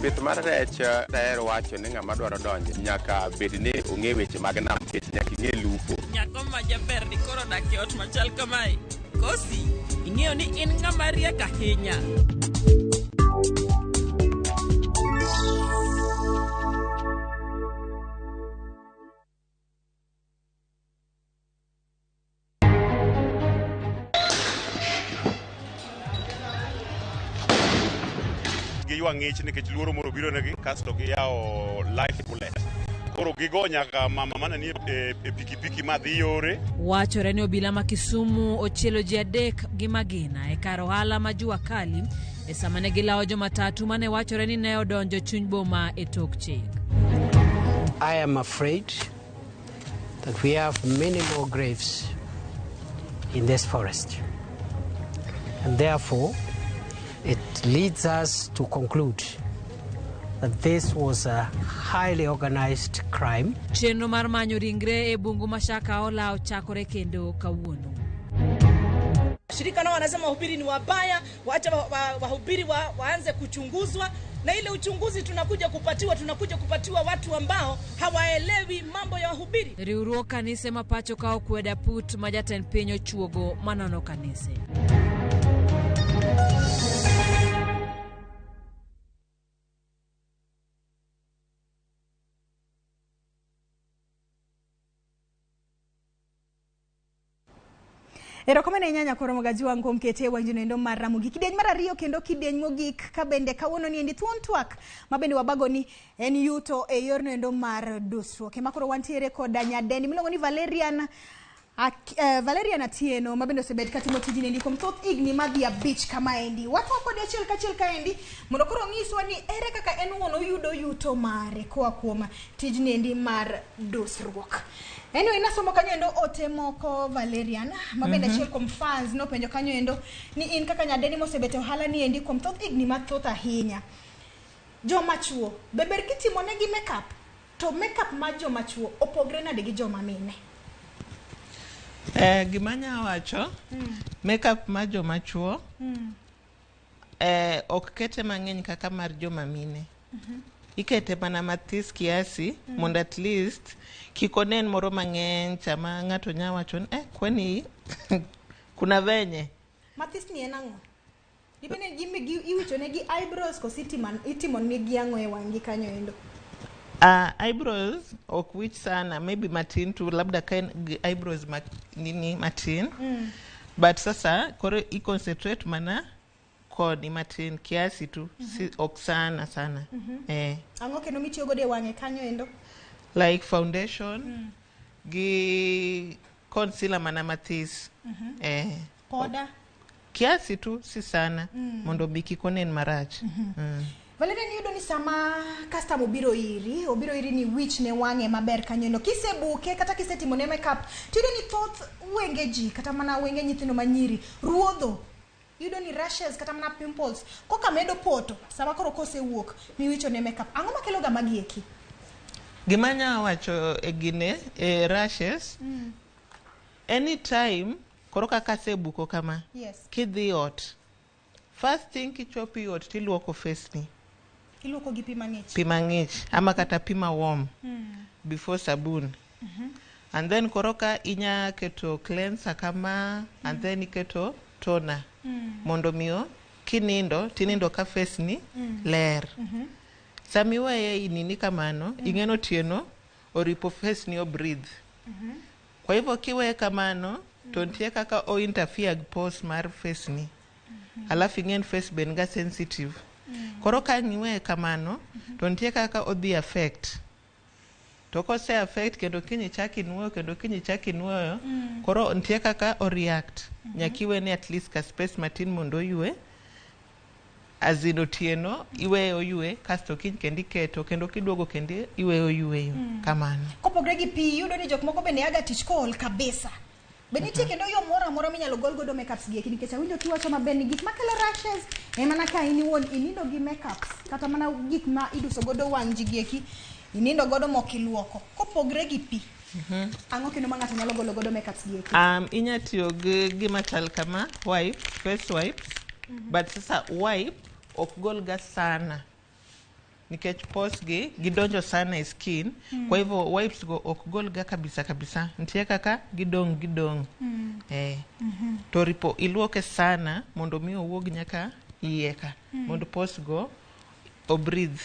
Pith mar rech daher wacho ni ng'ama dwaro donjo nyaka bed ni ong'e weche mag nam nikech nyaka ing'e lupo. Nyako ma jaber ni koro odak e ot machal kamae. Kosi, ing'eyo ni in ng'ama riek ahinya. Giywa ng'ich nikech luoro moro obiro negi kasto giyawo life bullet. Koro gigo nyaka mama mane nie e, e pikipiki ma dhi yore. Wachore ni obila ma Kisumu ochielo ji adek gi magina e kar ohala ma Jua Kali e sama ne gilawo jomatatu mane wachore ni ne odonjo chuny boma e tok chik. I am afraid that we have many more graves in this forest. And therefore, it leads us to conclude that this was a highly organized crime. Chenro mar manyo ringre e bungu ma Shakahola ochakore kendo kawuono. Shirika nao wanasema wahubiri ni wabaya, waacha wahubiri wa, waanze kuchunguzwa, na ile uchunguzi tunakuja kupatiwa, tunakuja kupatiwa watu ambao hawaelewi mambo ya wahubiri. Riwruog kanise ma pacho ka okwedo aput ma jatend piny ochuogo manono kanise. Erokamano ahinya nyakoro magaji wang' kuom kete e wang' jonoendo mar Ramogi. Kidieny mar ariyo kendo kidieny mogik ka bende kawuono ni endi thuon twak ma bende wabago ni en yuto e yorno endo mar dusruok. Ema koro wantiere koda nyadendi miluongo ni Valerian Valerian Atieno ma bende osebet katimo tijni endi kuom thoth higni madhi abich kamaendi. Watwak kode achiel kachiel kaendi mondo koro onyiswa ni ere kaka en owuon oyudo yuto mare koa kuom tijni endi mar dusruok. Anyway, nasomo kanyo endo ote moko Valerian ma bende achiel kuom fans nopenjo kanyo endo ni in kaka nyadendi mosebet e ohala ni endi kuom thoth higni mathoth ahinya. Joma chuo be ber kitimo negi makeup to makeup mar joma chuo opogre nade gi joma mine? Gima anya wacho, makeup mar joma chuo ok kete mang'eny kaka mar joma mine. Ikete mana mathis kiasi mondo at least kik onen moro mang'eny sama ng'ato nya wacho ni eh, kwani kuna venye. Mathis ni en ang'o? Dibende iwicho negi eyebrows koso itimo negi ang'o e wang'gi kanyo endo? Eyebrows ok wich sana, maybe matin tu, labda ka en gi eyebrows ma, nini matin. But sasa koro i concentrate mana koni matin kiasi tu, si, ok sana sana. Ang'o kendo mitiyo godo e wang'e kanyo endo? Like foundation gi concealer mana mathis. Poda? Kiasi tu, si sana, mondo bi kik onen marach. Valerian, iyudo ni sama customer obiro iri ni wich ne wang'e maber kanyo endo. Kisebuke kata kisetimo ne makeup, tiyudo ni thoth wenge ji kata mana wenge nyithindo manyiri ruodho. Iyudo ni rashes kata mana pimples koka medo poto sama koro kosewuok miwicho ne makeup. Ang'o makelo ga magi eki? Gima anya wacho e gine, e rashes, anytime koro kaka asebuko kama, kidhi ot, first thing kichopo i ot tiluoko face ni. Iluoko gi pi mang'ich. Pi mang'ich ama kata pi ma warm before sabun. And then koro ka inya keto cleanser kama and then iketo toner mondo miyo kinindo tinindo ka face ni ler. Sama iweye inini kamano, ing'eno otieno oripo face ni o breathe. Kwa hivyo kiweye kamano to nitie kaka o interfere gi pores mar face ni. Alafu ing'en face be en ga sensitive. Koro ka ang' iweye kamano to nitie kaka odhi affect To kose affect kendo kiny ichak inuoyo kendo kiny ichak inuoyo koro nitie kaka o react. Nyaka iwene at least ka space matin mondo oywe. As in otieno iweye oywe kasto kiny kendo iketo kendo kiduogo kendo iweye oyweyo. Kamano. Kopogre gi pi, iyudo ni jok moko bende aga tich kool kabisa. Be nitie kendo yo moro amora minyalo gol godo makeups gi eki nikech awinjo kiwacho maber ni gik makelo rashes en mana ka in iwuon inindo gi makeups kata mana gik ma iduso godo wang' ji gi eki inindo godo mok iluoko. Kopogre gi pi, ang'o kendo ma ng'ato nyalo golo godo makeups gi eki? Inya tiyo gi gima chal kama, wipe, face wipes, but sasa wipe ok gol ga sana nikech pores gi gidonjo sana e skin. Kwa hivyo wipes go ok gol ga kabisa kabisa, nitie kaka gidong' gidong'. To ripo iluoke sana mondo mi owuog nyaka iye ka mondo pores go o breathe.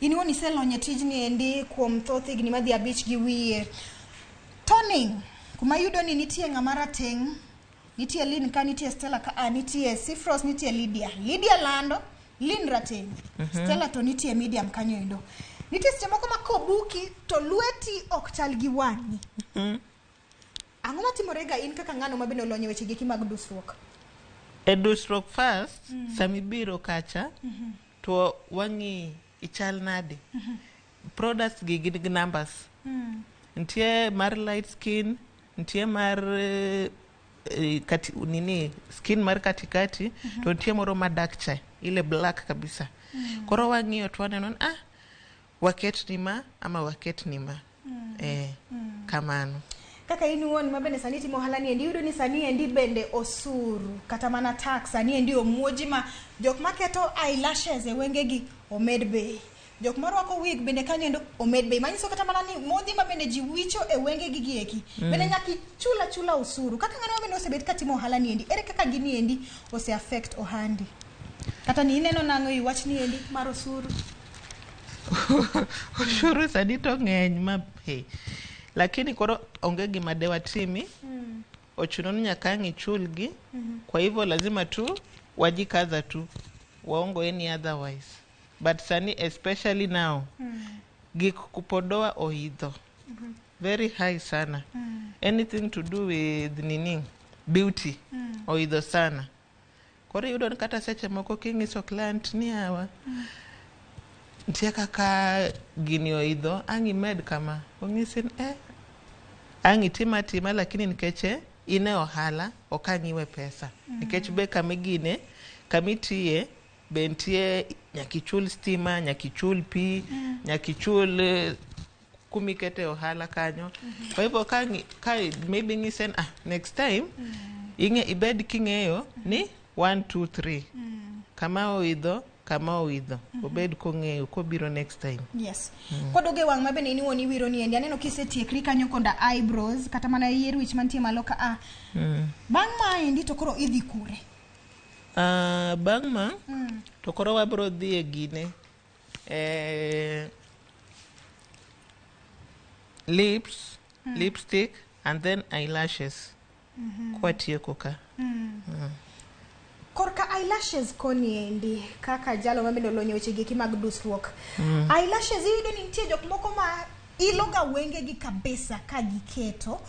In iwuon iselony e tijni endi kuom thoth higni madhi 5 gi wiye. Toning, kuma iyudo ni nitie ng'ama rateng', nitie Lynn ka, nitie Stella ka, nitie Sifros, nitie Lydia. Lydia lando, Lynn rateng'. Stella to nitie medium kanyo endo. Nitie seche moko ma kobuki to lweti ok chal gi wang'i. Ang'o matimore ga in kaka ng'ano ma bende olony e weche gi mag dusruok? E dusruok first, samibiro kacha, to wang'i ichal nade. Products gi gin gi numbers. Nitie mar light skin, nitie mar nini skin mar katikati, to nitie moro ma dark cha, ile black kabisa. Koro wang'iyo to waneno ni waket ni ma ama waket ni ma. Kamano. Kaka in iwuon ma bende sani timo ohala ni endi, iyudo ni sani endi bende osuru kata mana tax sani endi omuoji ma jok maketo eyelashes e wengegi omed bei. Jok marwako wig bende kanyo endo omed bei. Manyiso kata mana ni modhi ma bende ji wicho e wengegi gi eki. Bende nyaka ichul achula osuru. Kaka ng'ano ma bende osebet katimo ohala ni endi, ere kaka gini endi ose affect ohandi? Kata ni ineno nang'o e wach ni endi mar osuru? Osuru sani to ng'eny ma hey. Lakini koro onge gima de watimi. Ochuno ni nyaka ang' ichulgi. Kwa hivyo lazima tu wajikaza tu, waongo any otherwise. But sani especially now, gik kupodoa oidho. Very high sana. Anything to do with nini beauty oidho sana. Koro iyudo ni kata seche moko king'iso client ni awa, nitie kaka gini oidho, ang' imed kama. Onyisi ni ang' itim atima lakini nikech in e ohala ok ang' iwe pesa. Nikech be kamigine, kamitiye be nitie nyaka ichul stima, nyaka ichul pi, nyaka ichul kumikete ohala kanyo. Kwa hivyo ka maybe ng'ise ni next time ing'e ibed king'eyo ni 1 2 3. Kama oidho, kama oidho. Obed kong'eyo kobiro next time. Yes. Kodoge wang' ma bende in iwuon iwiro ni endi, aneno kisetiekri kanyo konda eyebrows kata mana yier wich mantie malo ka. Bang' ma endi to koro idhi kure? Bang' ma to koro wabro dhi e gine. Lips, lipstick and then eyelashes. Kwatieko ka. Korka eyelashes koni endi kaka jalo ma bende olony e weche gi mag dusruok. Eyelashes iyudo ni nitie jok moko ma iloga wengegi kabisa ka giketo.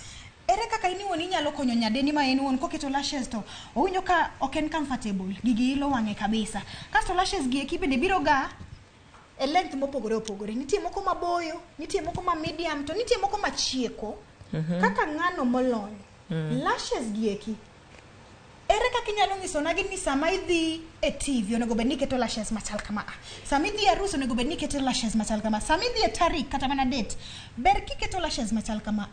Ere kaka in iwuon inyalo konyo nyadendi ma en wuon koketo lashes to owinjo ka ok en comfortable, gigi ilo wang'e kabisa. Kasto lashes gi eki bende biro ga e length mopogore opogore. Nitie moko maboyo, nitie moko ma medium, to nitie moko machieko. Kaka ng'ano molony. Lashes gi eki ere kaka inyalo nyiso nagi ni sama idhi e TV onego bed ni iketo lashes machal kama, sama idhi e arus onego bed ni iketo lashes machal kama, sama idhi e tarik kata mana date ber kiketo lashes machal kama?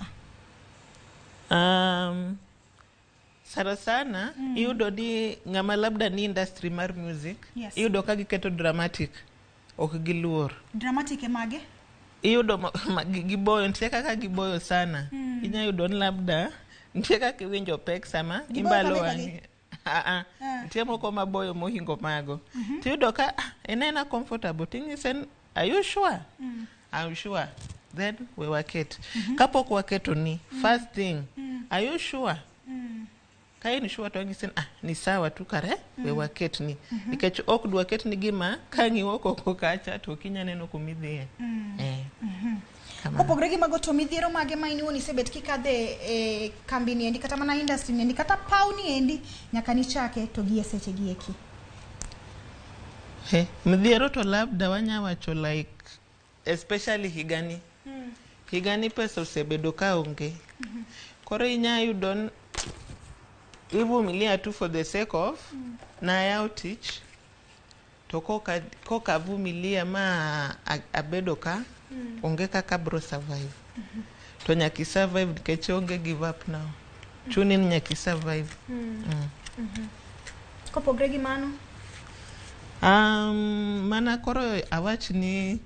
Sana sana iyudo ni ng'ama labda ni industry mar music, iyudo ka giketo dramatic, ok giluor. Dramatic e mage? Iyudo giboyo, nitie kaka giboyo sana. Inya yudo ni labda nitie kaka iwinjo pek sama imbalo wang'i. Nitie moko maboyo mohingo mago. Tiyudo ka en aena comfortable, ting'ise ni are you sure? I'm sure. Then we waket. Kapok waketo ni, first thing, are you sure? Ka in sure to ang'isi ni ni sawa tu kare, we waket ni. Nikech ok dwaket ni gima ka ng'iwo oko kacha to ok inya neno kumidhiye. Kopogore gi mago to midhiero mage ma in iwuon isebet kikadhe e kambi ni endi kata mana industry ni endi kata paw ni endi nyaka nichake to gi e seche gi eki. He, midhiero to labda wanya wacho like especially higani. Higani pesa osebedo ka onge. Koro inya yudo ivumilia tu for the sake of nayawo tich to koka avumilia ma abedo ka onge kaka abro survive. To nyaka i survive nikech onge give up now. Chuni ni nyaka i survive. Kopogre gi mano? Mana koro awach ni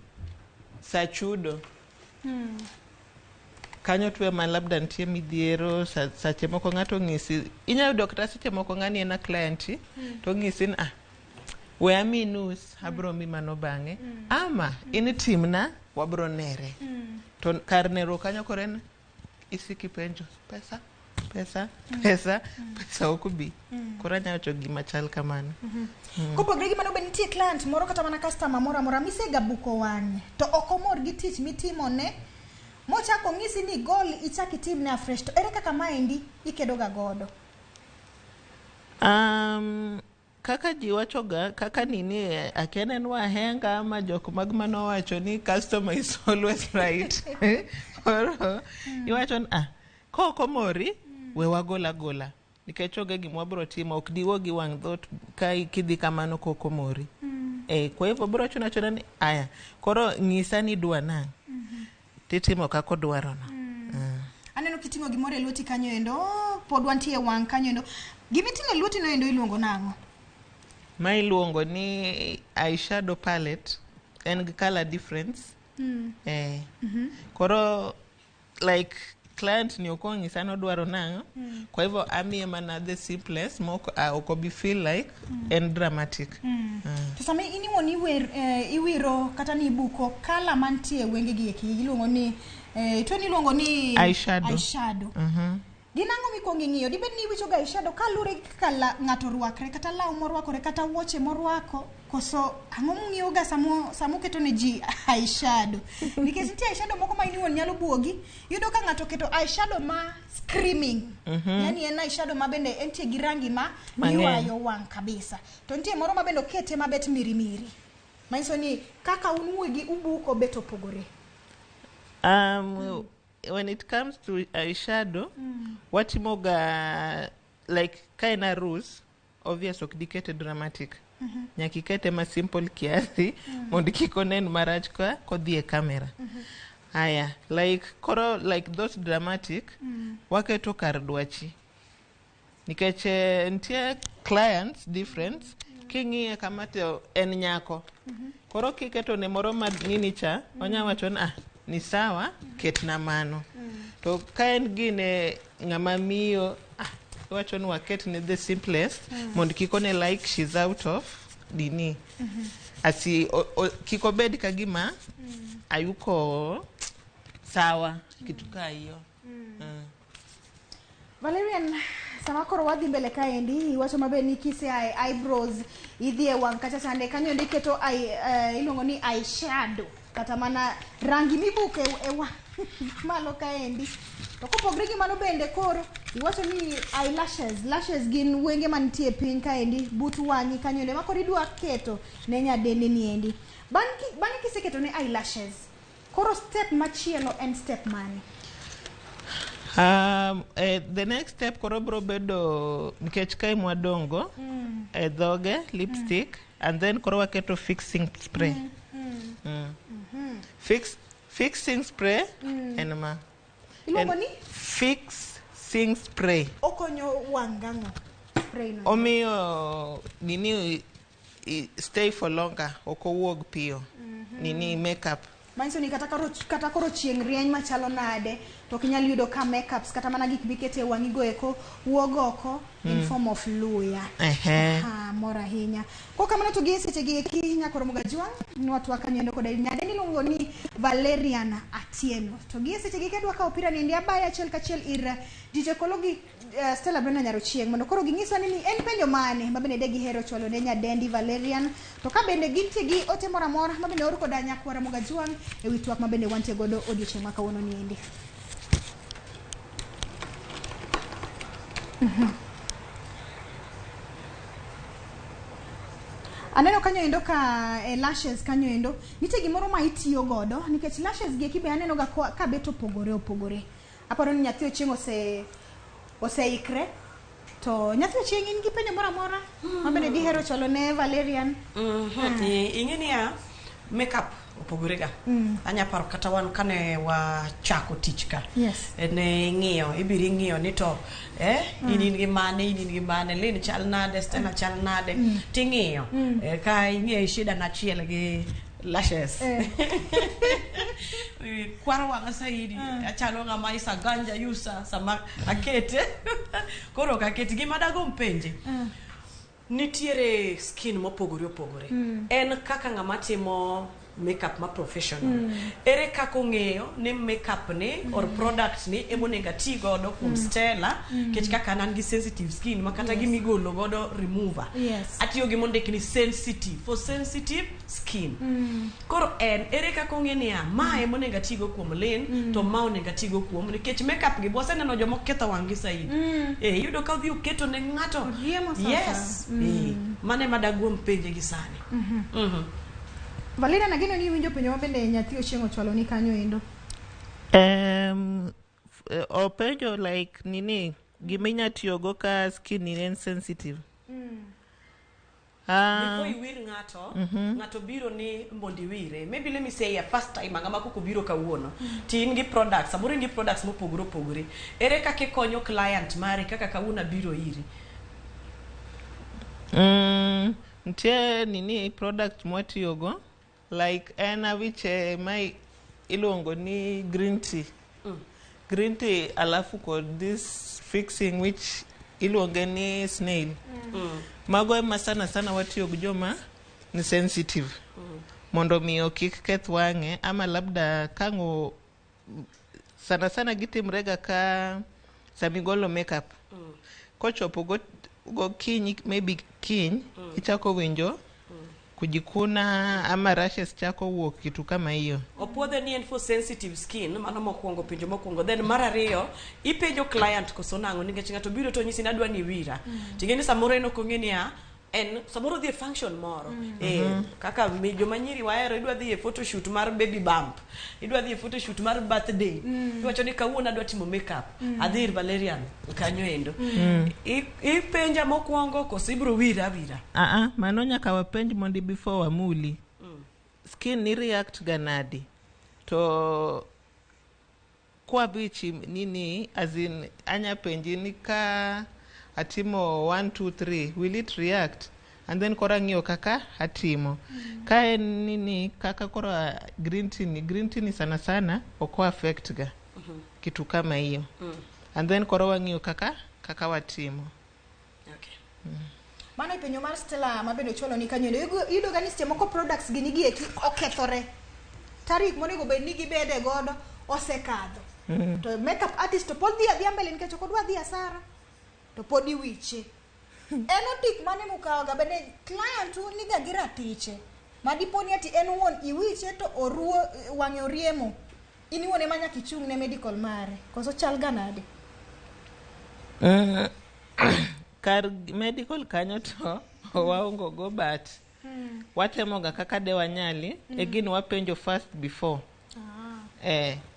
sa chudo kanyo tu ema labda nitie midhiero. Sache moko ng'ato ng'isi, inya yudo kata seche moko ng'ani en a client to ng'isi ni ah, we ami nus, abro mi mano bang'e, ama in timna wabro nere. To kar neruok kanyo koro en isiki penjo pesa, pesa, pesa, pesa ok bi. Koro anya wacho gima chal kamano. Kopogre gi mano, be nitie client moro kata mana customer moro amora misega buko wang'e to ok omor gi tich mitimone mochako ng'isi ni gol ichak itimne afresh, to ere kaka maendi ikedo ga godo? Kaka ji wachoga kaka nini, akia ne en wahenga ama jok mag manowacho ni customer is always right. Koro iwacho ni ah, kok omori we wagol agola nikech onge gima wabro timo, ok diwo gi wang' dhot ka kidhi kamano kok omori. Kwa hivyo bro chuno achuna ni aya, koro ng'isa ni idwa nang'o titimo kaka odwarono. Aneno kiting'o gimoro e lweti kanyo endo. Oh, pod wantie e wang' kanyo endo. Gimiting'o e lweti no endo iluongo nang'o? Ma iluongo ni eyeshadow palette, en gi color difference. Koro like client ni ok onyisa nodwaro nang'o. Kwa hivyo amiye mana the simplest mok ok obi feel like en dramatic. To sama in iwuon iwer, iwiro kata ni ibuko kala mantie e wenge gi eki iluongo ni to iluongo ni Eyeshadow. Eyeshadow. Gin ang'o mikwongo ing'iyo? Dibed ni iwicho ga eyeshadow kalure gi kaka ng'ato orwakre, kata law morwakore, kata wuoche morwako, koso ang'o mung'iyo ga samo keto ne ji eyeshadow? Nikech nitie eyeshadow moko ma in iwuon nyalo buogi. Iyudo ka ng'ato oketo eyeshadow ma screaming. Yani en eyeshadow ma bende entie gi rangi ma Mang'eny. ywayo wang' kabisa. To nitie moro ma bende okete mabet mirimiri. Manyiso ni kaka un uwegi ubuko bet opogore. When it comes to eyeshadow, watimoga like ka en arus, obvious ok dikete dramatic. Nyaka ikete ma simple kiasi mondo kik onen marach ka kodhi e camera. Aya, like koro like those dramatic waketo kar dwachi. Nikech nitie clients different, king'iye kama to en nyako. Koro kiketo ne moro ma nini cha, onya wacho ni ah, ni sawa, ketna mano. To ka en gine ng'ama miyo, ah, iwacho ni waket ne the simplest mondo kik one like she's out of dini. Asi kik obed ka gima ayuko sawa, kitu ka hiyo. Valerian, sama koro wadhi mbele kaendi, iwacho maber ni kisea e eyebrows, idhi e wang' kacha chande, kanyo endi iketo iluongo ni eyeshadow, kata mana rangi mibuko e wang' malo kaendi. To kopogre gi mano bende koro, iwacho ni eyelashes, lashes gin wenge mantie piny kaendi, but wang'i kanyo endi, ma koro idwa keto ne nyadendi ni endi. Bang' kiseketo ne eyelashes, koro step machielo en step mane? The next step koro bro bedo nikech kae mwadongo e dhoge lipstick and then koro waketo fixing spray. Fixing spray en ma. Iluongo ni? Fixing spray. Okonyo wang' gang'o? Spray no. Omiyo nini stay for longer, ok owuog piyo. Nini makeup. Manyiso ni kata koro chieng' rieny machalo nade, to ok inyal yudo ka makeups kata mana gik mikete e wang'i go eko wuog oko in form of luya. Aha, mor ahinya. Kok kamano to gi e seche gi eki nyakoro Mogajwang', nwatwa kanyo endo koda nyadendi iluongo ni Valerian Atieno. To gi e seche gi kadwa kawo opira ni endi abaya achiel kachiel ir DJ Kologi. Stella Brenda Nyarochieng mondo koro ginyiswa ni en penjo mane ma bende de gihero chwalo ne nyadendi Valerian, to ka bende gintie gi ote moro amora ma bende or koda nyakwara Mogajwang' e wi twak ma bende wantie godo odiochieng' ma kawuono ni endi. Aneno kanyo endo ka e lashes kanyo endo nitie gimoro ma itiyo godo nikech lashes gi eki be aneno ga ka bet opogore opogore. Aparo ni nyathi Ochieng' oseikre to nyathi Ochieng' in gi penjo moro amora ma bende dihero chwalo ne Valerian? Ing'e niya, makeup opogore ga. Anya paro kata wan kane wachako tich ka. Ne ing'iyo, ibiro ing'iyo ni to in gi mane, in gi mane, Lynn chal nade, Stella chal nade, ting'iyo. Ka ing'iyo shida na achiel gi lashes. Kwaro wang'a saidi, achalo ng'ama isa ganja yusa sama akete. Koro ok aketi gima dago mpenje. Nitiere skin mopogore opogore. En kaka ng'ama timo makeup ma professional. Ere kaka ong'eyo ni makeup ni or product ni emonego ati godo kuom Stella, nikech kaka an an gi sensitive skin ma kata gimigolo godo remover. Atiyo gi mondik ni sensitive for sensitive skin. Koro en ere kaka ong'e niya ma emonego atigo kuom Lynn to ma onego atigo kuom, nikech makeup gi waseneno joma oketho wang' gi saidi. Iyudo ka odhi oketo ne ng'ato. Yes. Mano ema daguom penje gi sani. Valerian, ageno ni iwinjo penjo ma bende nyathi Ochieng' ochwalo ni kanyo endo. Openjo like nini gima inya tiyogo ka skin ni en sensitive. Before iwir ng'ato, ng'ato biro ni mondo iwire. Maybe let me say a first time ng'ama koko biro kawuono. Ti in gi products, samoro in gi products mopogore opogore. Ere kaka ikonyo client mari kaka kawuono abiro iri? Nitie nini product mwatiyogo like en awiche ma iluongo ni green tea. Green tea alafu kod this fixing which iluonge ni snail. Mago ema sana sana watiyo gi joma ni sensitive. Mondo miyo kik keth wang'e ama labda kang'o sana sana gitimrega ka samigolo makeup. Kochopo gokinyi, maybe kiny, ichako winjo kujikuna ama rashes chako wuok, kitu kama hiyo. Opuodhe ni en for sensitive skin, mano mokwongo, penjo mokwongo. Then mar ariyo, ipenjo client koso nang'o, nikech ng'ato biro to nyisi ni adwa ni iwira. Ting'e ni samoro en ok ong'e niya, en samoro odhi e function moro. Kaka joma nyiri wahero, idwa dhi e photoshoot mar baby bump, idwa dhi e photoshoot mar birthday. Iwacho ni kawuono adwa timo makeup, adhi ir Valerian kanyo endo. Ipenja mokwongo koso ibiro wira awira? Mano nyaka wapenj mondi before wamuli. Skin ni react ga nadi? To kwa bichi nini, as in anya penji ni ka atimo 1 2 3, will it react? And then koro ang'iyo kaka atimo. Ka en nini kaka koro green tea ni sana sana ok affect ga. Kitu kama hiyo. And then koro wang'iyo kaka watimo. Okay. Mano penjo mar Stella ma bende ochwalo ni kanyo. Iyudo ga ni seche moko products gi nigi eki okethore. Tarik monego bed ni gibede godo osekadho. To makeup artist to pod dhi adhiya mbele nikech ok odwa dhi asara. To pod iwiche. En otik mane mukawoga bende client u niga gi ratiche. Ma dipo ni ati en wuon iwiche to oruo wang'e oriemo. In iwuon ema nyaka ichung' ne medical mare. Koso chal ga nade? Kar medical kanyo to waongo go, but watemoga kaka de wanyali. Again wapenjo first before.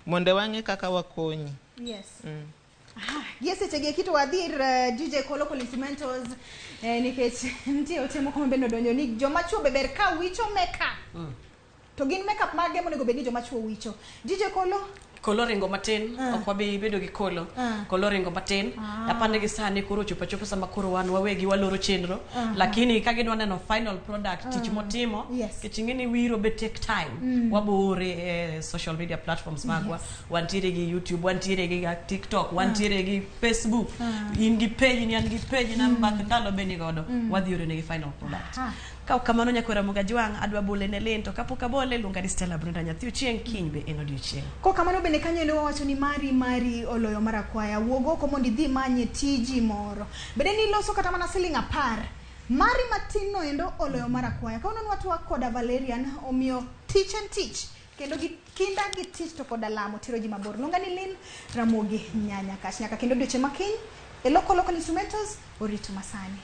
Mondo wang'e kaka wakonyi. Yes. Gi seche gi kito wadhi ir DJ Kolo Instrumentals, nikech nitie ote moko ma bende odonjo ni joma chuo be ber ka wicho makeup. To gin makeup mage monego bed ni joma chuo wicho? DJ Kolo? Kolo ringo matin, ok wabi bedo gi kolo. Kolo ringo matin. Apani gi sani koro chopo achopa sama koro wan wawegi waloro chenro. Lakini ka gidwa neno final product, tich motimo, nikech ing'e ni wiro be take time. Wabore e social media platforms magwa. Wantiere gi YouTube, wantiere gi TikTok, wantiere gi Facebook. In gi page ni, an gi page na, Mbak Ndalo be ni godo. Wadhi oro negi final product. Ka ok kamano nyakwera Mugajwang' adwa bole ne Lin, to kapok abole luonga ni Stella Brenda nyathi Ochieng', kiny be en odiochieng'. Kokamano bende kanyo endo wawacho ni mari mari oloyo mar akwaya. Wuog oko mondo idhi manye tiji moro. Bende ni iloso kata mana siling 10. Mari matin no endo oloyo mar akwaya. Kawuono nwatwak koda Valerian, omiyo tich en tich. Kendo gi kinda gi tich to koda lamo tero ji mabor. Luonga ni Lin Ramogi Nyanya Kash. Nyaka kendo odiochieng' ma kiny e Loko Local Instrumentals orito masani.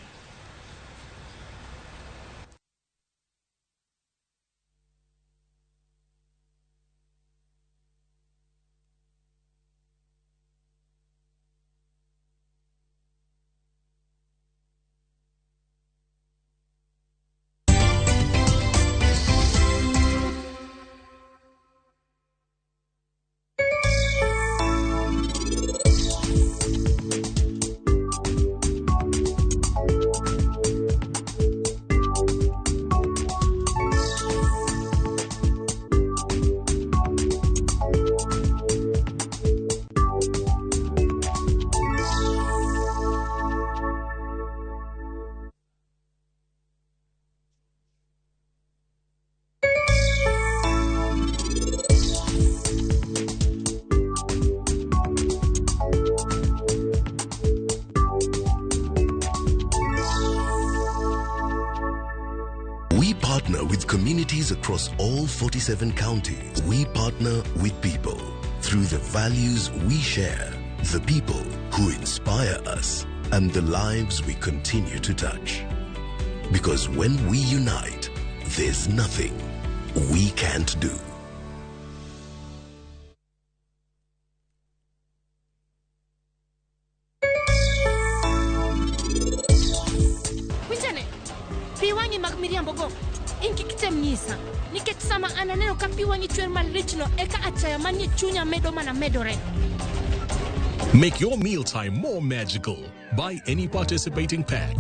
We partner with communities across all 47 counties. We partner with people through the values we share, the people who inspire us, and the lives we continue to touch. Because when we unite, there's nothing we can't do. Winjane, pi wang'i mag miriambogo in kik item nyisa nikech sama an aneno ka pi wang'i chwer malichno eka achaya manie chunya medo mana medore. Make your mealtime more magical. Buy any participating pack.